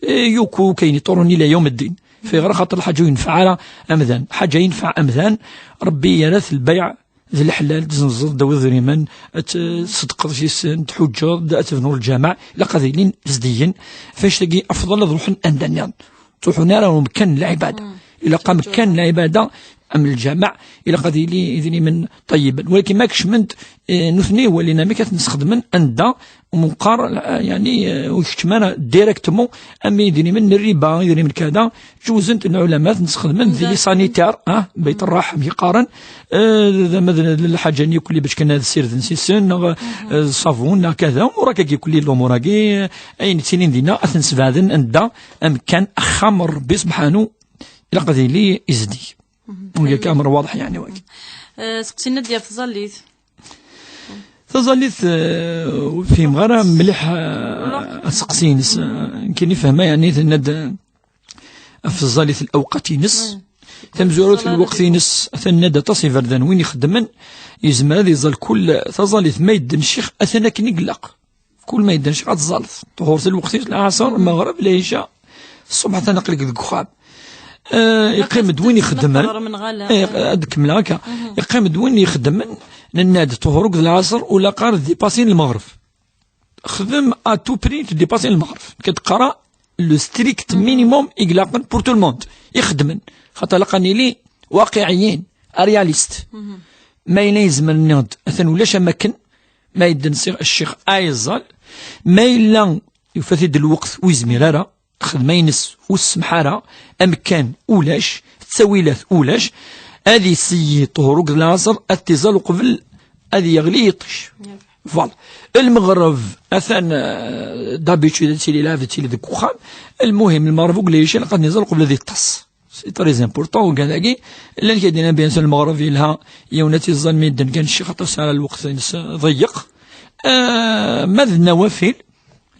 إيه، يوكو كاين يطورون إلى يوم الدين. في غير خاطر الحاجة ينفع على أمذان، حاجة ينفع أمذان، ربي يرث البيع ذي الحلال، تزنزل داو ذريمن، ت-، تصدق شي سن، تحجر، دا تبنوا الجامع، لا قاضي لين زديين، فاش تلاقي أفضل روح أندانيان. تروحون راه مكان العبادة. إلا قام مكان العبادة، أم الجامع، إلا قاضي لي ذريمن طيبا. ولكن ماكش منت، إيه، نثني ولينا ميكات نستخدمن أندا ومنقار، آه، يعني، آه، ويكتمانا ديريكتومون، أما يدري من الربا، يدري من كذا، جوزنت العلماء نستخدمن ذي لي سانيتير، آه، بيت الرحم يقارن، آه، ذا مثلا الحاجة نيكولي باش كان هذا السير ذا نسيسن، آه، الصابون، آه، كذا، وراك يكولي الأمور هاكي، آه، أين تسينين دينا، أثن سبعدن، أندا، أم كان أخام ربي سبحانه، إلا قضي لي إزدي. وياك أمر واضح يعني واك. آه، سقسينا ديال تظليت. Taẓallit, eh, ur fhimeɣ ara mliḥ, eh, aseqsi-ines. Eh, nekkini fehmeɣ, yeɛni, tenna-d, eh, ɣef tẓallit n lewqat-ines. Tamezwarut n lweqt-ines, tenna-d aṭas iberdan win ixeddmen, yezmer ad iẓẓal kul taẓallit. Ma yedden ccix, atan akken i ilaq. Kul ma yedden ccix, ad tẓalleḍ. Ṭhur s lweqt-is, lɛaṣer, lmeɣreb, lɛica, ṣṣbeḥ, atan aql-ik deg uxxam. Eh, yeqqim-d win ixeddmen. Eh, ad kemmleɣ akka. Yeqqim-d win ixeddmen, nenna-d ṭhur akked lɛaṣer, ula qqar d dipasin lmeɣreb. xdem à tout prix n tdipasi n lmeɣreb, ad teqra le strict minimum i ilaqen pour tout le monde ixedmen, xaṭer ilaq ad nili waqiɛiyin, réaliste. Ma yella yezmer nniɣ-d atan ulac am akken, ma yedden si ccix ay ẓẓal, ma yella yufa-t-id lweqt ur yezmir ara, xedma-ines ur tessemḥ ara, amkan ulac, ttawilat ulac, ad iseyyi ṭhur uqbel lɛaṣer, ad t-iẓẓal uqbel ad yeɣli yiṭij. Voilà. Lmeɣreb atan, euh, d'habitude ad tili lɛebd, ad tili deg uxxam. Lmuhim, lmeɣreb uqbel ad iẓẓal uqbel ad yeṭṭes. C'est très important, ugadagi. Llan kay dina, bien sûr, lmeɣreb yelha, yiwen ad t-iẓẓal mi yedden kan ccix, aṭas ara lweqt-ines ḍeyyeq. Euh, ma d nawafil,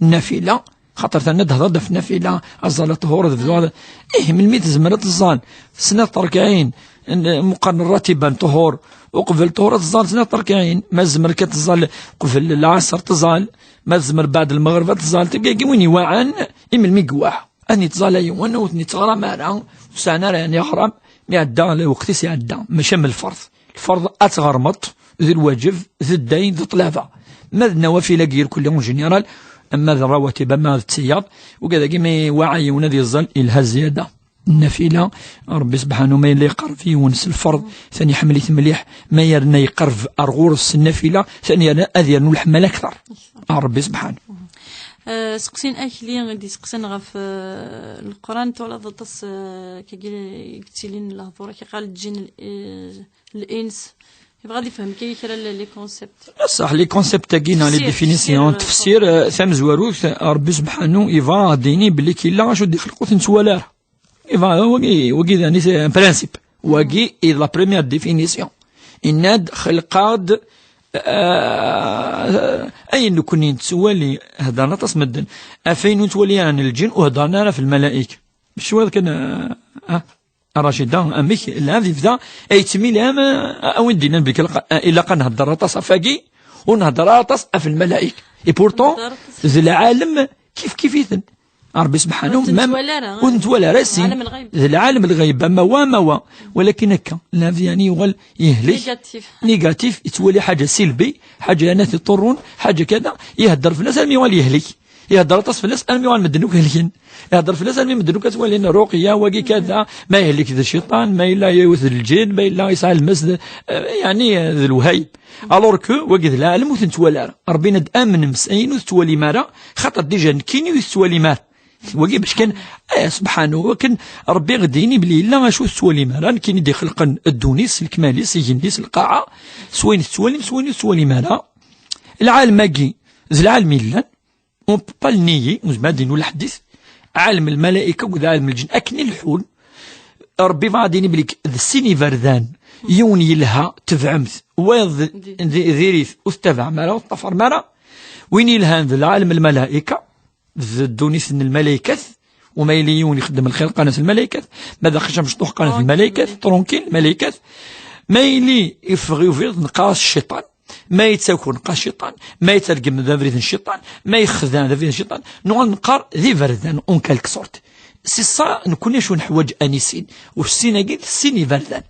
nnafila, xaṭer terna d-hḍeṛ-d ɣef nnafila, aẓal aṭhur, ad bduɣ ad, ih, melmi tezmer ad teẓẓal snat terkaɛin, n-, meqqar n rratiba n ṭhur, uqbel ṭhur ad teẓẓal snat terkaɛin, ma tezmer kan ad teẓẓal qbel lɛaṣer teẓẓal, ma tezmer beɛd lmeɣreb ad teẓẓal, tagi win iwaɛan, i melmi iwaɛ. Ad nettẓalla yiwen, ur ten-nettɣram ara, ur sɛan ara yani aɣram, mi iɛedda lweqt-is iɛedda, maca am lferḍ. Lferḍ ad tɣermeḍ, d lwaǧeb, d ddayen, d ṭṭlaba. Ma d nawafil-agi irkelli en général, ama d rawatib, ama d tiyaḍ, ugad-agi mi iwaɛa yiwen ad yeẓẓal, ilha zzyada. Nnafila, Ṛebbi subḥanu ma yella iqerreb yiwen s lferḍ, tani iḥemmel-it mliḥ, ma yerna iqerreb ar ɣur-s s nnafila, tani yerna ad yernu leḥmal akteṛ. Ar Ṛebbi subḥanu. Eh, seqsin akli i d-iseqsan ɣef, eh, Leqran, twalaḍ aṭas, eh, kagi i yettilin lehdur, akka qal ǧin, eh, l-ins. Yebɣa ad ifhem kagi kra n les concepts. Ṣṣeḥ, les concepts-agi neɣ les définitions, tefsir, eh, tamezwarut, Ṛebbi subḥanu yebɣa ad d-yini belli killa acu d-ixleq ur t-nettwali ara. Iva, wagi, wagi d anis, un principe. Wagi i d la première définition. Inna-d xelqeɣ-d, eh, ayen nekni nettwali, heddren aṭas medden. Ɣef ayen ur nettwali ara n lǧin, ur heddren ara ɣef lmalaik. Cwiḍ kan, eh, ah, Racida, amek, lɛebd yebda, ay yettmil am, eh, a win d-yennan belli ilaq, eh, ilaq ad nhedder aṭas ɣef wagi, ur nhedder ara aṭas ɣef lmalaik. Et pourtant, d lɛalem kif kif-iten. Ṛebbi subḥanahu, ur ten-nettwali ara, ur nettwali ara sin. Ɛalem lɣayb. D lɛalem lɣayb, ama wa, ama wa. Walakin akka, lɛebd yani yuɣal yehlik. Négatif. Négatif, yettwali ḥaǧa silbi, ḥaǧa yani tiṭurrun, ḥaǧa kada, ihedder fell-as armi yuɣal yehlik. Ihedder aṭas fell-as armi yuɣal medden akk helken. Ihedder fell-as armi medden akk ad twalin ruqya, wagi kada, ma yehlik d cciṭan, ma yella yiwet d lǧin, ma yella yesɛa lmes d, eh, yani, eh, d lewhayem. Alors que wagi d lɛalem ur ten-nettwali ara. Ṛebbi yenna-d amnem s ayen ur tettwalim ara, xaṭer déjà nekkini ur tettwalim ara. Wagi bac kan, eh, subḥanahu, akken Ṛebbi ɣ-d-yini belli yella acu ur tettwalim ara, nekkini d-ixelqen ddunit s lekmal-is, igenni s lqaɛa, s wayen tettwalim, s wayen ur tettwalim ara. Lɛalem-agi, d lɛalem yellan, on peut pas le nier, ur nezmir ad d-nini ula ḥedd-it, ɛalem lmalayika akked ɛalem lǧin, akken i leḥḥun, Ṛebbi yebɣa ad d-yini belli d sin iberdan, yiwen yelha, tebɛem-t, wayeḍ d, d, diri-t, ur tettabaɛem ara, ur teṭṭafarem ara, win yelhan d lɛalem lmalayika, d ddunit n lmalaykat, u ma yili yiwen ixeddem lxir qqaren-as lmalaykat, ma d aqcic amecṭuḥ qqaren-as lmalaykat, tranquille, lmalaykat, ma yili iffeɣ i ubrid neqqar-as cciṭan, ma yettaker neqqar cciṭan, ma yettergem d abrid n cciṭan, ma yexdan d abrid n cciṭan, nuɣal neqqar d iberdan, en quelque sorte. C'est ça, nekkni acu neḥwaǧ ad nissin, u sin-agi d sin iberdan.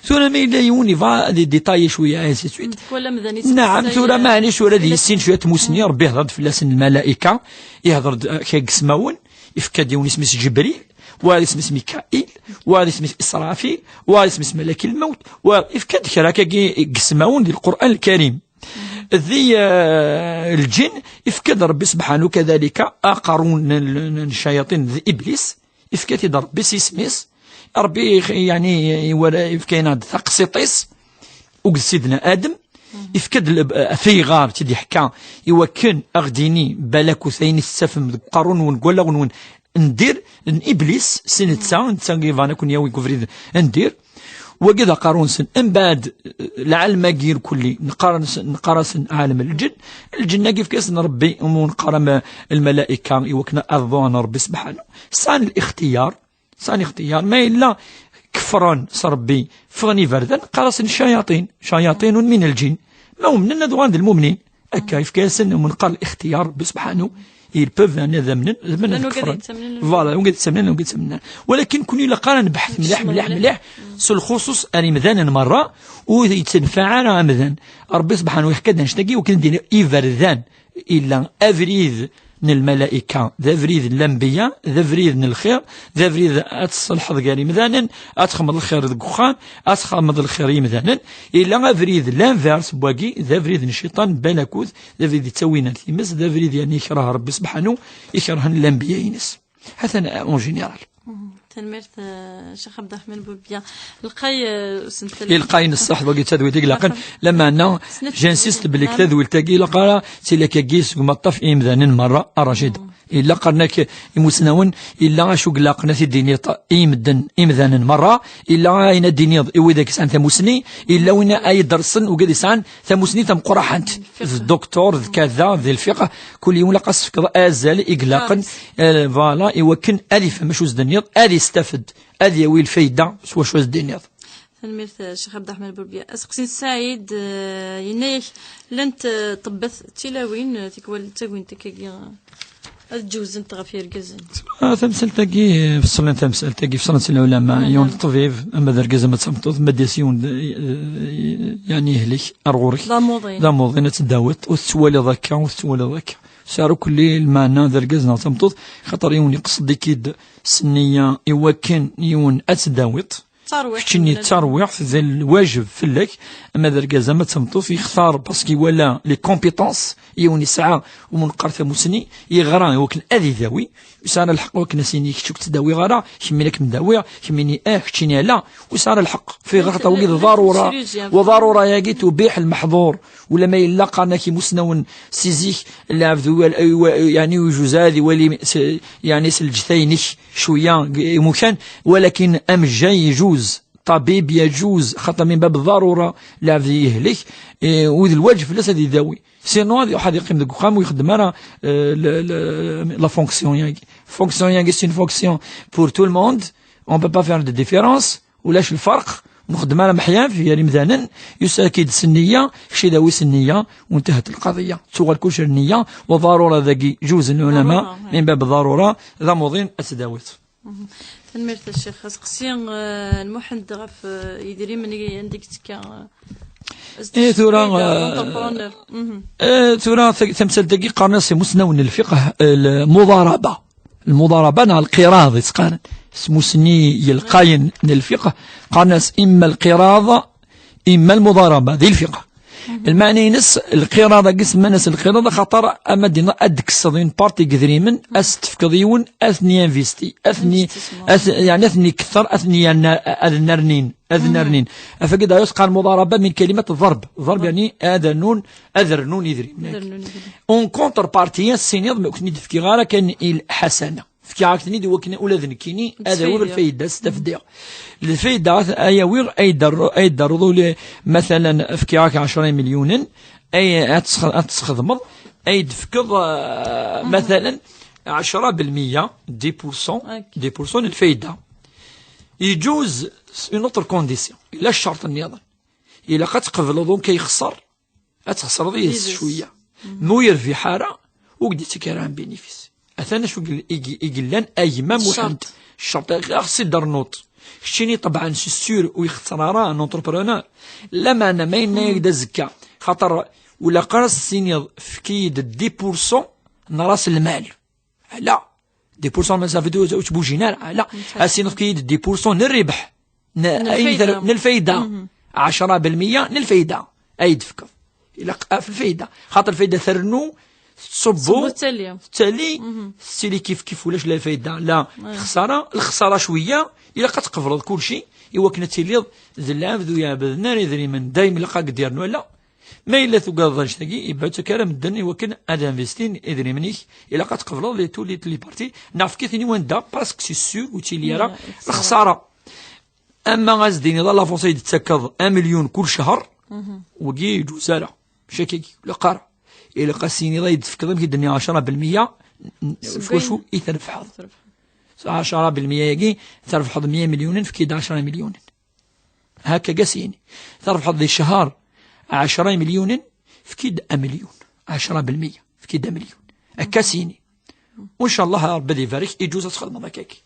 Tura ma yella yiwen yebɣa ad iditayi cwiya, ainsi de suite. Mkul amdan yettmeslay, naɛam, tura eh, maɛlic tura ad yessin cwiya tmusni, Ṛebbi ihder-d fell-asen lmalayika, ihder-d, eh, kra n yismawen, ifka-d yiwen isem-is Ǧebril, wa isem-is Mikail, wa isem-is Israfil, wa isem-is Malak lmawt, wa ifka-d kra akkagi n yismawen di Lqur'an Lkarim. Di, eh, lǧin, ifka-d Ṛebbi subḥanahu kadalika aqerru n, n, n ccayaṭin d Iblis, ifka-t-id Ṛebbi s yisem-is. Ṛebbi ix-, yani, iwala, ifka-aneɣ-d taqsiṭ-is, akked Sidna Adem, ifka-d l-, eh, tayɣart i d-iḥka, iwakken a ɣ-d-yini, balakut ayen i tettafem deg uqerru-nwen, deg wallaɣ-nwen, n dir, n Iblis, si netta, netta i yebɣan ad ken-yawi deg ubrid n dir. Wagi d aqerru-nsen. Mbeɛd, eh, lɛalem-agi irkelli, neqqar-, neqqar-asen ɛalem lǧen. Lǧen-agi ifka-asen Ṛebbi, umi neqqar am lmalayika, iwakken ad ḍuɛen Ṛebbi subḥanahu. Sɛan lixtiyar, sɛan ixtiyar. Ma yella kefren s Ṛebbi, ffɣen iberdan, neqqar-asen ccayaṭin, ccayaṭin min lǧin. Ma umnen ad uɣalen d lmumnin. Akka, yefka-yasen, umi neqqar lixtiyar, Ṛebbi subḥanahu, ils peuvent, yani, ad amnen, ad amnen, ad kefren. Voilà, wigi d-ttamnen, wigi d-ttamnen. Walakin kun ilaq ara nebḥet mliḥ, mliḥ, mliḥ, s lxuṣuṣ ar imdanen merra, ur yettenfaɛ ara amdan. Ṛebbi subḥanahu yeḥka-d annect-agi, wakken ad d-yini iberdan. Illa abrid n lmalaika, d abrid n lanbiya, d abrid n lxir, d abrid ad tṣelḥeḍ gar imdanen, ad txedmeḍ lxir deg uxxam, ad txedmeḍ lxir i yimdanen. Illa abrid l'inverse n wagi, d abrid n cciṭan, balakud, d abrid yettawin ar times, d abrid yerna ikreh Rebbi subḥanu, ikrhen lanbiya-ines. Hatan en général. Tanemmirt, eh, Ccix Abderrahman Bourbiya. Lqay, eh, usentel. Ilqay n ṣṣeḥ, wagi d tadwilt i ilaqen. Lameɛna, j'insiste belli tadwilt-agi ilaq ara tilak-agi seg umaṭṭaf i yimdanen merra, a Racid. Illa qqaren-ak imusnawen, illa acu ilaqen ad t-id-tiniḍ i medden, imdanen merra, illa ayen ad d-tiniḍ i widak yesɛan tamusni, illa win ay idersen ugad yesɛan tamusni tameqqraḥant. D doktor, d kada, d lfiqh, kul yiwen ilaq ad s-tefkeḍ azal i ilaqen, eh, voilà, i wakken ad ifhem acu s-d-tenniḍ, ad istafed, ad yawi lfayda s wacu as-d-tenniḍ. Tanemmirt, eh, Ccix Abderrahman Bourbiya. Aseqsi n Saɛid, eh, yenna-yak, llant, eh, ṭṭebbat d tilawin, eh, tikwal d tagwint akkagi, eh, ad ǧewzent ɣef yergazen. Ah, tamsalt-agi, fṣlen tamsalt-agi, fṣlen s lɛulama, yiwen d ṭṭbib, ama d argaz, ama d tameṭṭut, ma d-yas yiwen d, eh, yeɛni yehlek, ar ɣur-k. D amuḍin. D amuḍin, ad teddawiḍ, ur tettwaliḍ akka, ur tettwaliḍ akka. Sɛa akk lli lmeɛna d argaz neɣ d tameṭṭut, xaṭer yiwen iqsed-ik-id s nniya i wakken yiwen ad teddawiḍ. Keččini d tarwiḥt, d lwajeb fell-ak, ama d argaz, ama d tameṭṭut, yextar parce que iwala les compétences, yiwen yesɛa umenqar tamusni, yeɣra i wakken ad idawi, yesɛa lḥeqq wakken ad s-yini kečč ur k-ttdawiɣ ara, kemmini ad kem-dawiɣ, kemmini ah, keččini ala, ur yesɛi ara lḥeqq. Fi ɣer wagi d ḍarura, wa ḍarura-yagi tubiḥ lmeḥḍur, ulama yella qqaren-ak imusnawen si zik, lɛebd iwal-, iwa-, yeɛni ijuz ad iwali s-, yeɛni s lǧetta-inek cwiya g-, imukan, walakin amejjay ijuz, ṭabib yajuz, xaṭer min bab ḍarura, lɛebd yehlek, eh, u d lwaǧeb fell-as ad idawi. Sinon, ad iruḥ ad iqqim deg uxxam, ur ixeddem ara, eh, le, le, la fonction-yagi. Fonction-yagi, c'est une fonction pour tout le monde. On peut pas faire de différence. Ulac lferq. Ur nxeddem ara meḥyaf gar imdanen. Yusa-k-id s nniya, kečč d awi s nniya, u ntahat lqaḍiya. Tuɣal kullec ar nniya, wa ḍarura dagi, ǧuzen lɛulama, min bab ḍarura, d amuḍin ad tdawiḍ. Tanemmirt a Ccix. Aseqsi, eh, n Muḥend ɣef, eh, yidrimen i, anda i yettekka, eh, eh, tura, eh, eh, tura tag-, tamsalt-agi qqaren-as imusnawen n lfiqh, eh, lmuḍaraba. Lmuḍaraba neɣ lqiraḍ i tt-qqaren. Smusni yelqayen n lfiqh, qqaren-as imma lqiraḍ, imma lmuḍaraba, di lfiqh. Lmeɛna-ines, lqiraḍ-agi semman-as lqiraḍ, axaṭer ama d-, ad d-tekkseḍ une partie n yedrimen, ad s-tefkeḍ yiwen, ad ten-yinvesti, ad ten-, ad, yeɛni ad ten-iketter, ad ten-yerna-, ad nernin, ad nernin. Afagi d'ailleurs qqaren muḍaraba min kalimat ḍerb. Ḍerb yeɛni ad rnun, ad rnun idrimen. En contrepartie, ad s-tiniḍ, ma ur ken-id-fkiɣ ara kan i lḥasana. Fkiɣ-ak-ten-id i wakken ula d nekkini ad awiɣ lfayda, ad s-tafdiɣ. Lfayda ad, ay awiɣ, ay d-terr-, ay d-terreḍ ula, matalan, fkiɣ-ak ɛecra imelyunen, ay ad tesx-, ad tesxedmeḍ, ay d-tefkeḍ, ah, matalan, ɛecra belmiya, dix pour cent, dix pour cent n lfayda. Yeǧuz une autre condition, ila ccerṭ nniḍen. Ilaq ad tqebleḍ ur k-yexṣer, ad txesreḍ yid-s cwiya. Ma ur yerbiḥ ara, ur k-d-ittak ara un bénéfice. Atan acu i, i, i yellan a gma Muḥend. Ccerṭ. Ccerṭ, ɣas i d-rnuḍ. Keččini, ṭebɛen, c'est sûr, ur ixeṣṣer ara un entrepreneur. Lameɛna, ma yenna-yak-d azekka, xaṭer, ulaq ara s-tiniḍ, efk-iyi-d dix pour cent n ras lmal. Ala. Dix pour cent, ça veut dire ur ttbujin ara. Ala. Ad s-tiniḍ, efk-iyi-d dix pour cent n rribeḥ. N, n ay lfayda. N lfayda. Ɛecra belmiya n lfayda. Ay d-tefkeḍ. Ilaq, ah, f lfayda. Xaṭer lfayda ternu, tettṣubbu, tettali. Tettali, tettili kif kif, ulac la lfayda, la lexṣara. Lexṣara cwiya, ilaq ad tqebleḍ kulci, i wakken ad tiliḍ d lɛebd ur iɛebbden ara idrimen. Dayem ilaq ad k-d-yernu ala. Ma yella tugadeḍ annect-agi, yebba ur ttak ara medden i wakken ad investin idrimen-ik, ilaq ad tqebleḍ les, tous les, les parties, neɣ efk-iten i wanda, parce que c'est sûr, ur ttili ara lexṣara. Ama ad s-d-tiniḍ, a l'avance ay d-tettakeḍ un million kul ccher, wagi yeǧuz ara. Mačči akkagi, ilaq ara. Ilaq ad s-tiniḍ ay d-tefkeḍ, amek i d-nniɣ, ɛecra belmiya, n, n, s wacu i trebḥeḍ. Ɛecra belmiya-agi, trebḥeḍ mya milyunen, efk-iyi-d ɛecra milyunen. Hakkaga s-yini. Trebḥeḍ di ccher ɛecra milyunen, efk-iyi-d amelyun. Ɛecra belmiya, efk-iyi-d amelyun. Akka s-yini. Wa ncallah Rebbi ad ibarek, iǧuz ad txedmeḍ akkagi.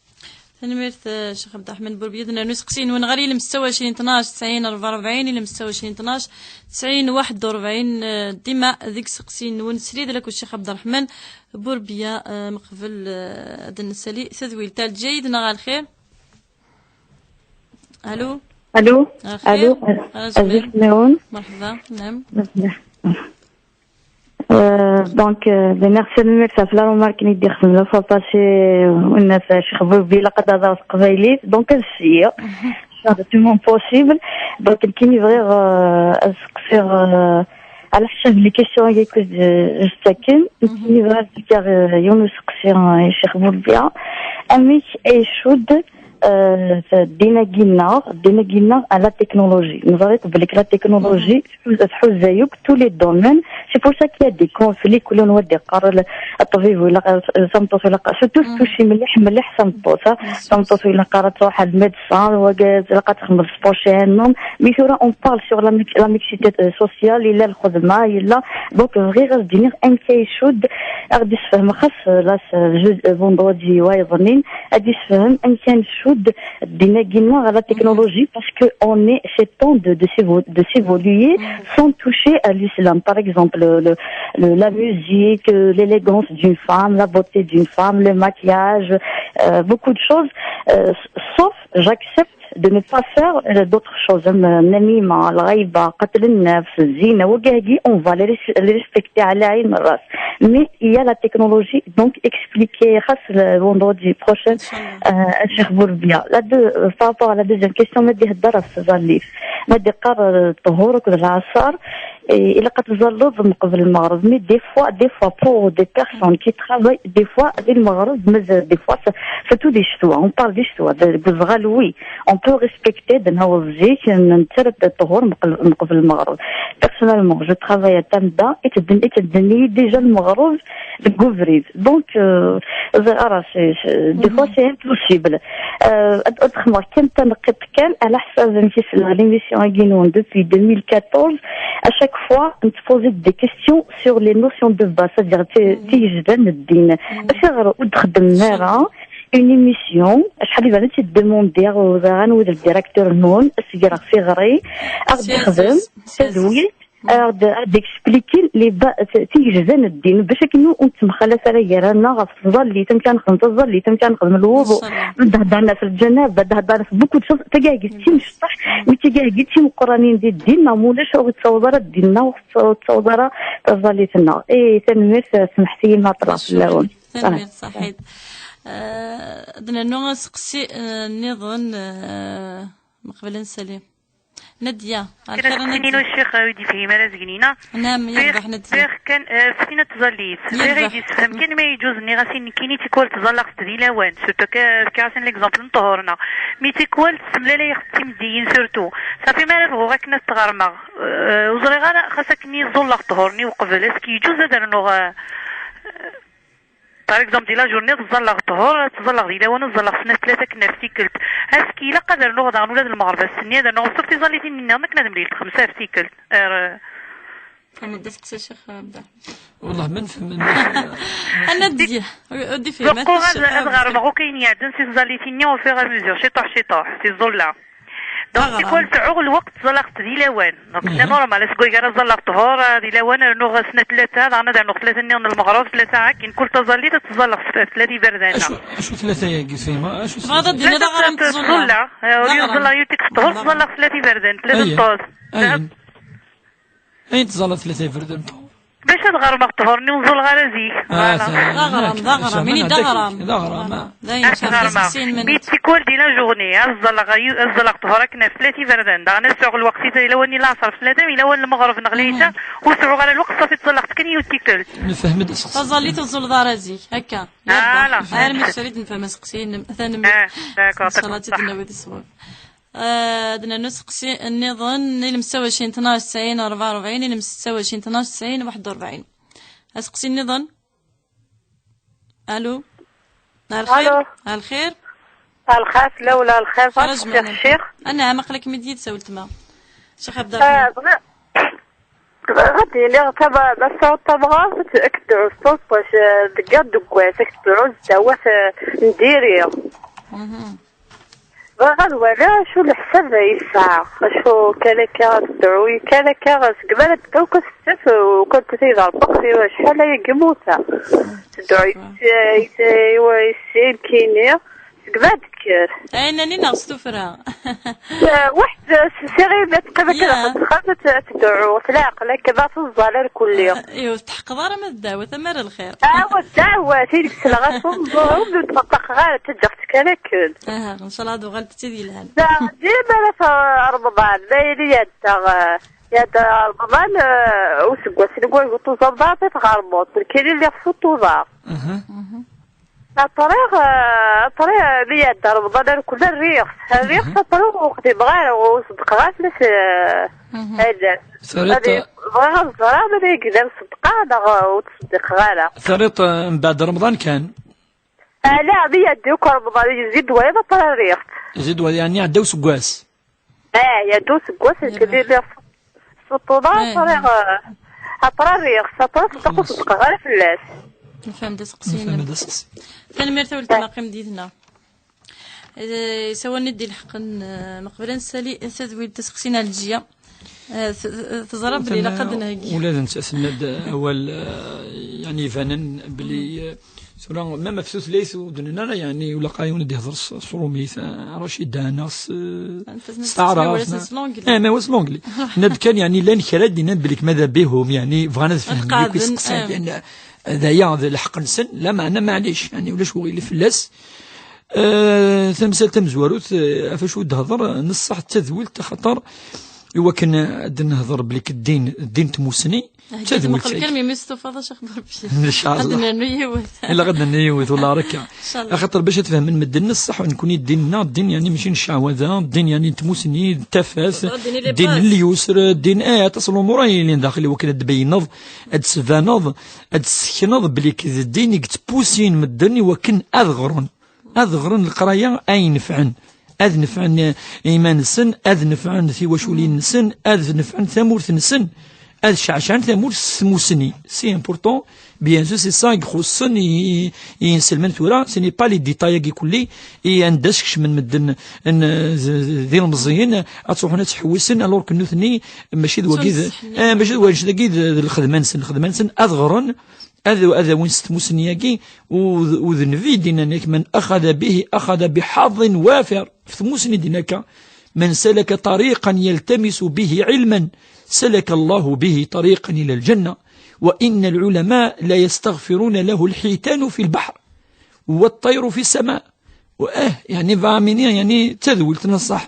Tanemmirt, eh, Ccix Ɛebderreḥman Burbiya. Ad nernu iseqsiyen-nwen ɣer ilem setta u ɛecrin tnac tesɛin rebɛa u rebɛin, ilem setta u ɛecrin tnac tesɛin waḥed u rebɛin, eh, dima deg iseqsiyen-nwen srid lakk Ccix Ɛebderreḥman Burbiya, eh, meqbel, eh, ad d-nessali tadwilt. Ar Lezzayer neɣ ar lxir? Allô? Allô? Ar lxir? Allô? Ar lezzayer. Aziz Mɛun. Merḥba, naam. Merḥba. Euh, donc, euh, ben, merci de me faire la remarque, ni dire, la fois passée, euh, on a fait, je veux dire, la catastrophe, donc, je suis, euh, je fais tout mon possible. Donc, qui me vrai, euh, à ce que faire, euh, à la chef, les questions, il y a que de, je sais que, qui me vrai, car, euh, il y a une discussion, euh, chez Bourbia. Ami, et Choud, euh, dinagina, dinagina à la technologie. Nous avons public la technologie, تحوز زيك tous les domaines. C'est pour ça qu'il y a des conflits, كل واحد يقرر الطبيب ولا الصمت ولا، surtout تشي مليح مليح صمت، صمت ولا قرات واحد médecin ولا قرات خدمة sport شي هنوم. Mais ثورة on parle sur la mix-، la mixité sociale، إلا الخدمة إلا. Donc غير غير دينيغ أن كيشود، غادي يسفهم خاص لا vendredi وايضنين، غادي يسفهم أن كان شود ديناغينا على la technologie parce que on est c'est temps de, de s'évo-، de s'évoluer sans toucher à l'islam. Par exemple, le, le- la musique, euh, l'élégance d'une femme, la beauté d'une femme, le maquillage, euh, beaucoup de choses. Euh, sauf, j'accepte de ne pas faire euh, d'autres choses. Même, euh, النميمة، الغيبة، قتل النفس، الزنا، وكاهدي، on va les res-، les respecter على عين الراس. Mais il y a la technologie, donc expliquer خاص le vendredi prochain, euh, Cheikh Bourbia. La deux, euh, par rapport à la deuxième question, ما دي هدر في الزليف. ما دي قرر الطهور وكذا العصر. إلا قد تزلط من قبل المغرب. Mais des fois, des fois, pour des personnes qui travaillent, des fois, المغرب مازال، des fois, surtout des ch'tois, on parle des ch'tois, des, des غالوي. On peut respecter de nos vies, نترد الطهور من قبل، من قبل المغرب. Personnellement, je travaille à Tamda, et تدن-، et تدني déjà المغرب, le gouvrib. Donc, euh, c'est, c'est, des fois, c'est impossible. Euh, autrement, كان تنقط كان على حسب نمشي l'émission أكينون depuis deux mille quatorze. À chaque fois, on te posait des questions sur les notions de base, c'est-à-dire تيجدان الدين. أشغل ودخدم مارا une émission, شحال دابا تيديموندي غنود الديريكتور نون سيغري، غادي يخدم تدوي، غادي expliquer les ba-، تيجدان الدين باش كنو نتمخلف على جيرانا غف الظلي تم كنخدم الظلي تم كنخدم الوضوء، نتهضرنا في الجنابه، نتهضرنا في beaucoup de choses. تيجي تيم شطح، مي تيجي تيم قرانين دي الدين ما مولاش هو تصور ديالنا وتصور الظلي تنا. اي تنمير سمحتي ما طلعت الاول. تنمير صحيح. آه، دنا نو سقسي، آه، نظن، آه، مقبل نسالي. نادية، على خير نادية. كاين الشيخ ودي فهيم على زقنينة. نعم، يربح نادية. بيغ كان، آه، فتينة تزاليت. بيغ يربح. يجي يسفهم كان ما يجوز ني غاسين كيني تيكوال تزال لاغ ستدي لاوان. سورتو كا-، كاسين ليكزامبل نطهورنا. مي تيكوال تسملا لا يخصي مديين سورتو. صافي ما راه بغا كنا تغرمغ. آه، وزري غانا خاصك ني زول لاغ طهورني وقبل. اسكي يجوز هذا نوغ، آه، باغ اكزومبل، دي لا جورني تزلغ الطهور، تزلغ دي لاوان، تزلغ سنة ثلاثة كنا في تيكلت. اسكي لا قادر نوغ داغن ولاد المغرب السنية دا نوغ صرت زاليتين منا ما كنا دمليل خمسة في تيكلت. ار- فما دا سقسي الشيخ عبد الرحمن. والله ما نفهم. انا دي ودي فيه ما بقوا فيش هاد، هاد غير ما هو كاين يعدن سي زاليتيني وفي غير ميزور شي طوح شي طوح سي زولا. دونك تيكون تعوغ الوقت زلاق دي لاوان. دونك سي نورمال، اسكو يقرا زلاق طهور، آه، دي لاوان، آه، نوغ سنة ثلاثة، رانا دار نوغ ثلاثة نيون المغرب، ثلاثة هاكين، كل تزاليت تزلق ثلاثة بردانة. اشو، اشو ثلاثة يا قسيمة؟ اشو ثلاثة؟ تبغى تدينا دا غرام تزلق. زلا، آه، ولي زلا يوتيك طهور، تزلق ثلاثة بردان، ثلاثة طوز. أين؟ أين تزلق ثلاثة بردان طهور؟ باش هاد غرمغ طهورني ونزول غير زيك. آه، فوالا. ثاني. لا غرام، لا غرام، ميني دا غرام. دا غرام، آه. لا، إن شاء الله. غرمغ. ستين منت. بيتي كل دينا جوغني، ها الزلق، ها الزلق طهورك نفس ثلاثة بردان. دا غنسوق الوقت إذا إلا وني العصر في الأدم، إلا ون المغرب نغليسة، وسعو غير الوقت صافي تزلقت كني وتيكل. نفهم السقسي. تزلي تزل دار زيك، هكا. فوالا. غير مي تشريد نفهم سقسي، نم-، ثاني آه، داكور، صلاة يعطيكم الصحة. النبي الصواب. آه، عندنا نسقسي النظن، إلم ستة وعشرين اثناش تسعين أربعة وأربعين، إلم ستة وعشرين اثناش تسعين واحد وأربعين. أسقسي النظن. ألو. الخير. ألو. الخير. الخير، لا ولا الخير، خرج فاش من الشيخ؟ أنا عمق لك مديد سولت ما. شيخ عبد الرحمن. آه، بغا-، غادي لي غتبع بس الطبغة، كتعوز صوت باش، آه، دقات دقات، كتعوز دعوات، آه، نديري. Bɣiɣ ad waliɣ acu leḥsab ay yesɛa, acu kan akka ad tedɛu, kan akka seg mi ara d-tedɛu kan s-, u kan tata iḍerbeq, acḥal ayagi mmuta. Tedɛu yes-, yes-, yes-, nekkini, seg mi ara d-tekker. Ayen-nni neɣ s tuffra? Eh, weḥd, s-, s-, iɣil ma teqqim akka daxel texxamt, ad tedɛu, s leɛqel akka, ma teẓẓal ar kulli. Iw, teḥqeḍ ara ma tedɛwa, tamara lxir. Awa, dɛawat, i deg-s lɣas umẓur, ur d-ṭṭaqeɣ ara, ttaǧǧaɣ-tt kan akken. Aha, ncallah ad uɣalent d tid yelhan. Da, dima ara t-, Remḍan, ma yili yadda, eh, yadda Remḍan, eh, useggas n wagu tuẓameḍ ara ɣer Remḍan, nekkini lliɣ s utuḍar. Aha. Aṭriɣ, eh, aṭriɣ, mi yadda Remḍan, ar kul rriɣ, rriɣ, aṭriɣ ur xdimeɣ ara, ur ṣeddqeɣ ara fell-as, eh, ayen. Terriḍ, bɣiɣ ad ẓreɣ ma d ayen yellan ṣeddqeɣ neɣ ur ttṣeddiqeɣ ara. Terriḍ, eh, mbeɛd Remḍan kan? Ala, mi yadda akk Remḍan, yezzi-d wayeḍ, aṭriɣ rriɣ. Yezzi-d wayeḍ, yeɛni iɛedda useggas? Eh, yadda useggas, nekkini lliɣ s utuḍar, aṭriɣ, eh, aṭriɣ rriɣ, aṭriɣ ṣeddqeɣ ur ṣeddqeɣ ara fell-as. Nefhem-d aseqsi-inem. Nefhem-d aseqsi. Tanemmirt a weltma, qqim d yid-neɣ. Eh, isawalen i d-ileḥqen, eh, meqbel ad nessali tadwilt, aseqsi n Ɛelǧiya. Eh, t-, t-, teẓra belli ilaq ad d-nheggi. Ula d nettat tenna-d awal, eh, yeɛni ibanen belli, eh, tura, même ɣef tutlayt ur d-nenna ara, yeɛni, ula qayen ad ihder s, s trumit, eh, Racida, neɣ s, s taɛrabt, s l'anglais. Eh, ma s l'anglais. Tenna-d kan, yeɛni, llan kra d-yennan belli kma d abihum, yeɛni, bɣan ad fehmen yakk iseqsiyen, yeɛni, d aya d lḥeqq-nsen, lameɛna maɛlic, yeɛni, ulac uɣilif fell-as. Eh, tamsalt tamezwarut, eh, ɣef wacu d-tehder, neṣṣaḥ d tadwilt, axaṭer i wakken ad d-nehder belli ddin, ddin tmussni, d tadwilt-agi. Kan mi, mi testufaḍ, a Ccix Burbi. Inchallah. Ad d-nernu yiwet. Ilaq ad d-nernu yiwet, wala raka. Inchallah. Axaṭer bac ad fehmen medden, neṣṣaḥ nekkni ddin-nneɣ, ddin, yeɛni, mačči n cceɛwada, ddin, yeɛni, n tmussni, d tafat, ddin n lyusr, ddin, eh, aṭas n lumuṛ ay yellan daxel i wakken ad d-tbeyyneḍ, ad d-tesbaneḍ, ad d-tessekneḍ belli d ddin i yettpusin medden i wakken ad ɣren. Ad ɣren leqraya ay nefɛen. Ad nefɛen, eh, iman-nsen, ad nefɛen tiwaculin-nsen, ad nefɛen tamurt-nsen, ad ceɛcɛen tamurt s tmussni. C'est important, bien sûr, c'est ça i ixuṣṣen i, i, i inselmen tura, ce n'est pas les détails-agi kulli, i anda skecmen medden n, d, d ilmeẓyen, ad truḥen ad ttḥewwisen, alors que nutni, mačči d wagi d, eh, mačči d wagi d, d lxedma-nsen. Lxedma-nsen ad ɣren, ad, ad awin s tmussni-agi, u d, u d Nnbi i d-yennan yak, من أخذ به أخذ بحظ وافر. F tmussni i d-yenna akka, من سلك طريقا يلتمس به علما سلك الله به طريقا إلى الجنة، وإن العلماء لا يستغفرون له الحيتان في البحر والطير في السماء. Eh, yeɛni, va amini, yeɛni, d tadwilt n ṣṣeḥ.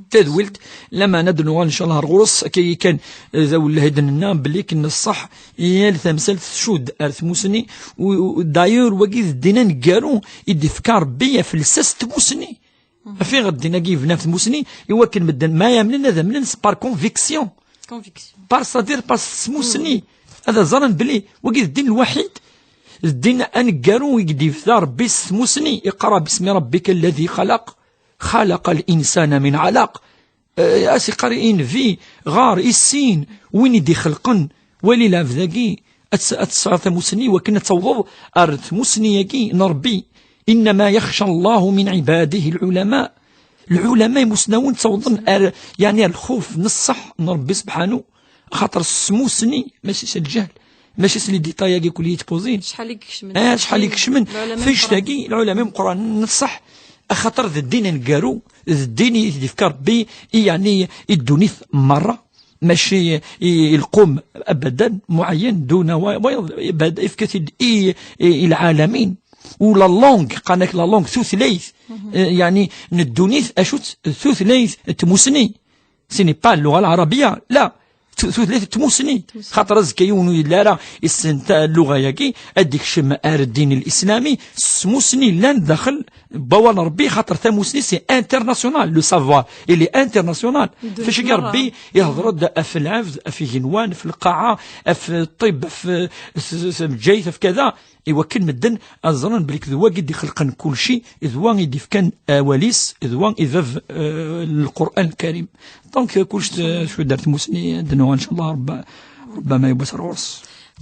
Tadwilt, lameɛna ad d-nuɣal, inchallah, ar ɣur-s, akka kan, eh, d awelleh i d-nenna belli akken ṣṣeḥ, yal tamsalt tcudd ar tmussni, u, u, d'ailleurs, wagi d ddin aneggaru i d-ifka Rebbi ɣef lsas n tmussni. Ɣef iɣ ddin-agi yebna ɣef tmussni, i wakken medden ma yamnen ad amnen s par conviction. Conviction. Par, c'est-à-dire par tmussni. Ad ẓren belli wagi d ddin lwaḥid, d ddin aneggaru i d-yebda Rebbi s tmussni. اقرأ باسم ربك الذي خلق، خلق الإنسان من علق. Eh, as iqqar i Nnbi, ɣer issin win i d-ixelqen, wali lɛebd-agi, ad tes-, ad tesɛuḍ tamussni, wakken ad tawḍeḍ ar tmussni-agi n Rebbi. إنما يخشى الله من عباده العلماء. Lɛulama imusnawen ttawḍen ar, yeɛni, ar lxuf n ṣṣeḥ n Rebbi sebḥanu, axaṭer s tmussni, mačči s lǧehl, mačči s les détails-agi kulli yettpuzin. Acḥal i ikecmen. Eh, acḥal i ikecmen. Lɛulama imeqqranen. Tict-agi, lɛulama imeqqranen n ṣṣeḥ, axaṭer d ddin aneggaru, d ddin i t-id-ifka Rebbi, i, yeɛni, i ddunit merra, mačči i, i lqum abadan muɛayyan, duna wa-, wayeḍ, ibad-, ifka-t-id i, i, i lɛalamin. U la langue, qqaren-ak la langue, tutlayt, eh, yeɛni, n ddunit, acu-tt tutlayt n tmussni. Ce n'est pas اللغة العربية, la, tu-, tutlayt n tmussni. Tmussni. Xaṭer azekka yiwen ur yelli ara issen ta-, lluɣa-yagi, ad d-ikcem ar ddin l-islami, s tmussni llan daxel n wawal n Rebbi, xaṭer tamussni c'est international, le savoir, il est international. Ddunit merra. Fac-agi Rebbi ihder-d ɣef lɛebd, ɣef igenwan, ɣef lqaɛa, ɣef ṭṭib, ɣef, s-, s-, s-, tmeǧǧayt, ɣef kada. I wakken medden ad ẓren belli d wa i d-ixelqen kulci, d wa i d-ifkan awal-is, d wa i d bab, eh, n Lqur'an Lkarim. Donc, eh, kullec, eh, cwiya ar tmussni, ad d-nuɣal, inchallah, rebba-, rebbama yiwwas ar ɣur-s.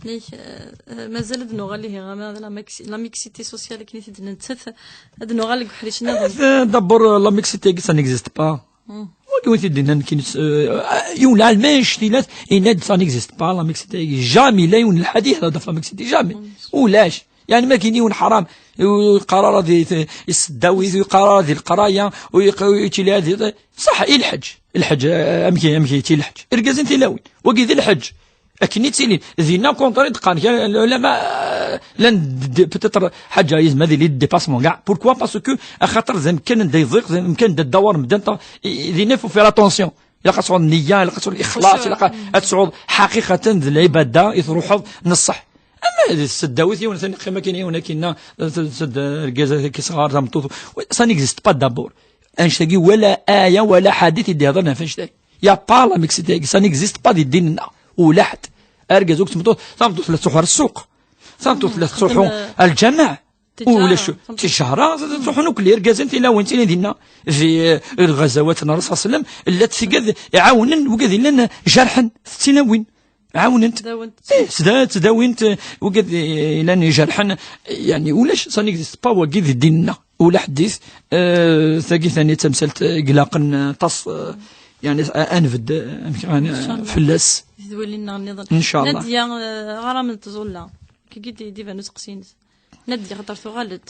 Nek, euh, euh, mazal ad nuɣal ihi ɣama d la mixi-, la mixité sociale akken i t-id-nettat, ad nuɣal deg uḥric nniḍen. Euh, d'abord, euh, la mixité, ça n'existe pas. Wagi win t-id-yennan, euh, yiwen lɛalem annect-ilat, yenna-d ça n'existe pas, la mixité. Jamais, la yiwen lḥad yehder ɣef la mixité, jamais. Ulac. Yeɛni ma kien yiwen ḥaram, ur yeqqar ara di, di, iseddaw, ur yeqqar ara di leqraya, ur yeq-, ur yettili ara di, ṣaḥ, i lḥeǧ. Lḥeǧ, euh, amek, amek yetti lḥeǧ? Irgazen tilawin. Wagi d lḥeǧ. Akken i ttilin. Dinna, contraire, d-qqaren kra n lɛulama, euh, llan d-, d-, peut-être ḥaǧa yezmer ad yili d dépassement, kay. Pourquoi? Parce que axaṭer d amkan anda yeḍiq, d amkan anda ddawar medden, ta-, i-, i-, dinna, il faut faire attention. Ilaq ad tesɛuḍ nniya, ilaq ad tesɛuḍ ixlaṣ, ilaq ad tesɛuḍ ḥaqiqatan d lɛibada i truḥeḍ n ṣṣeḥ. Ama d tseddawit, yiwen ad yeqqim akken, yiwen akken, s-, s-, argaz akken, sɣar tameṭṭut, ça n'existe pas d'abord. Annect-agi, wala aya, wala ḥadit i d-ihḍeṛ ɣef annect-agi. Y a pas la mixité, ça n'existe pas di ddin-nneɣ. Ulaḥed. Argaz akked tmeṭṭut, tameṭṭut la tettruḥu ar ssuq. Tameṭṭut la tettruḥu ar lǧameɛ. Ulac tijara, ttruḥun akk irgazen tilawin, ttilin dinna. Di, eh, lɣazawat n Ṛṛusul ṣalla Llahu ɛalayhi wa sallam, llant tigad iɛawnen wigad yellan jerḥen, tettilawin. Ɛawnent. Tdawint. Eh, tda-, tdawint, eh, wigad, eh, yellan ijerḥen, eh, yeɛni ulac, ça n'existe pas wagi di ddin-nneɣ. Ula ḥdit, eh, tagi tani d tamsalt, eh, ilaqen, eh, aṭas, eh, yeɛni, eh, ad nbedd, eh, amek, eh, fell-as. Di tedwilin-nneɣ nniḍen. Ncallah. Nadya, eh, aɣram n tẓulla. Kigi d-, d-iban useqsi-ines. Nadya, xaṭer tuɣal-d.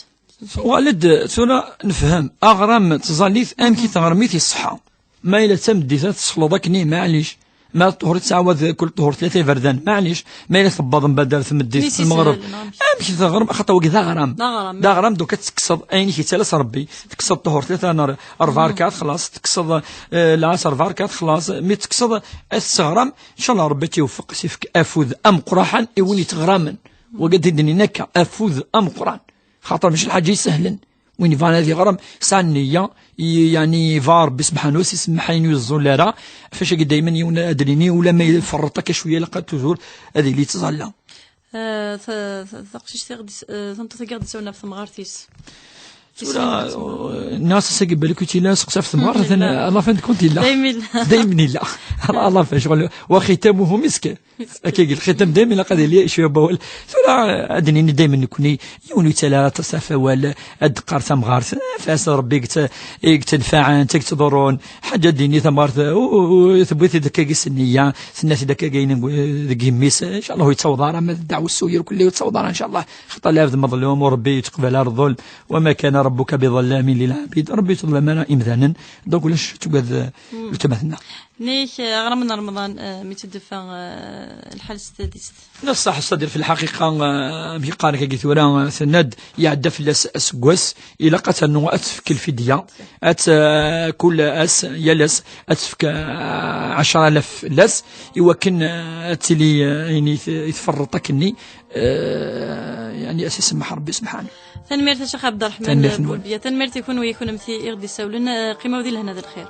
Tuɣal-d, tura nefhem. Aɣram n tẓallit, amek i teɣrem i t-iṣeḥḥa? Ma yella d tameddit ad tesleḍ akken, maɛlic. Ma ṭhur tettɛawad kul ṭhur tlata iberdan, maɛlic. Ma yella tebbaḍ mbaddal tmeddit, s lmeɣreb. Amek teɣrem? Axaṭer wagi d aɣram. D aɣram. D aɣram, donc ad tekkseḍ ayen i k-yettalas Rebbi. Tekkseḍ ṭhur tlata neɣ rebɛa rkaɛat, xlaṣ. Tekkseḍ, eh, lɛasr rebɛa rkaɛat, xlaṣ. Mi tekkseḍ, ad tesseɣrem. Ncallah Rebbi ad t-iweffeq, ad s-ifk afud ameqqraḥan i win yettɣramen. Wagi d-inin akka, afud ameqqran. Xaṭer mačči lḥaǧa isehlen. Win yebɣan ad yeɣrem, sɛan nniya, i-, yeɛni yebɣa Rebbi subḥanahu, ad s-isemmeḥ ayen ur yeẓẓul ara. Ɣef wacagi daymen yiwen ad d-nini, ula ma iferreṭ akka cwiya, ilaq ad toujours ad yili yettẓalla. Eh, ta-, ta-, taqcict i ɣ-d-is-, eh, tameṭṭut-agi i ɣ-d-isawlen ɣef temɣart-is. Tura, eh, nniɣ-as ass-agi balak ur tt-illa seqsi ɣef temɣart, atan, à la fin de compte, illa. Daymen illa. Daymen illa. Ala, ala, fa ccɣel, wa xitamuhu misk. Akka, lxitam dayma ilaq ad yili cwiya n wawal. Tura, ad d-nini dayma nekkni, yiwen ur yettali ara aṭas ɣef wawal, ad d-teqqar tamɣart, ɣef ass Rebbi i yett-, i yettenfaɛen, i yettḍurrun. Ḥaǧa ad d-nini tamɣart, u-, u-, u-, tewwi-t-id akkagi s nniya, tenna-t-id akkagi deg yimi-s, ncallah ur yettaweḍ ara, ma d ddeɛwa s uyer kulli ur yettaweḍ ara, ncallah. Xaṭer lɛebd meḍlum, u Rebbi ur yettqbal ara ḍḍulm, wa ma kana rabbuka bi ḍallamin lil ɛabid, Rebbi ur yettḍlam ara imdanen, donc ulac tugad, eh, weltma-tneɣ. Nek, eh, aɣram n Remḍan, eh, mi tt-id-tufa, eh, lḥal s tadist. D ṣṣeḥ, c'est-à-dire, fi lḥaqiqa, eh, amek i qqaren akka tura, eh, tenna-d, iɛedda fell-as aseggas, ilaq ad ternu, ad tefk lfidya, ad t-, eh, kul ass, yal ass, ad tefk, eh, ɛecra alaf fell-as, i wakken, eh, ad tili, eh, ayen i t-, i tferreḍ akkenni, eh, yeɛni, ad s-isemmeḥ Rebbi subḥanahu. Tanemmirt a Ccix Ɛebderreḥman Boulbia. Tanemmirt i kenwi, i kennemti i ɣ-d-isawlen. Eh, qqimew di lehna d lxir.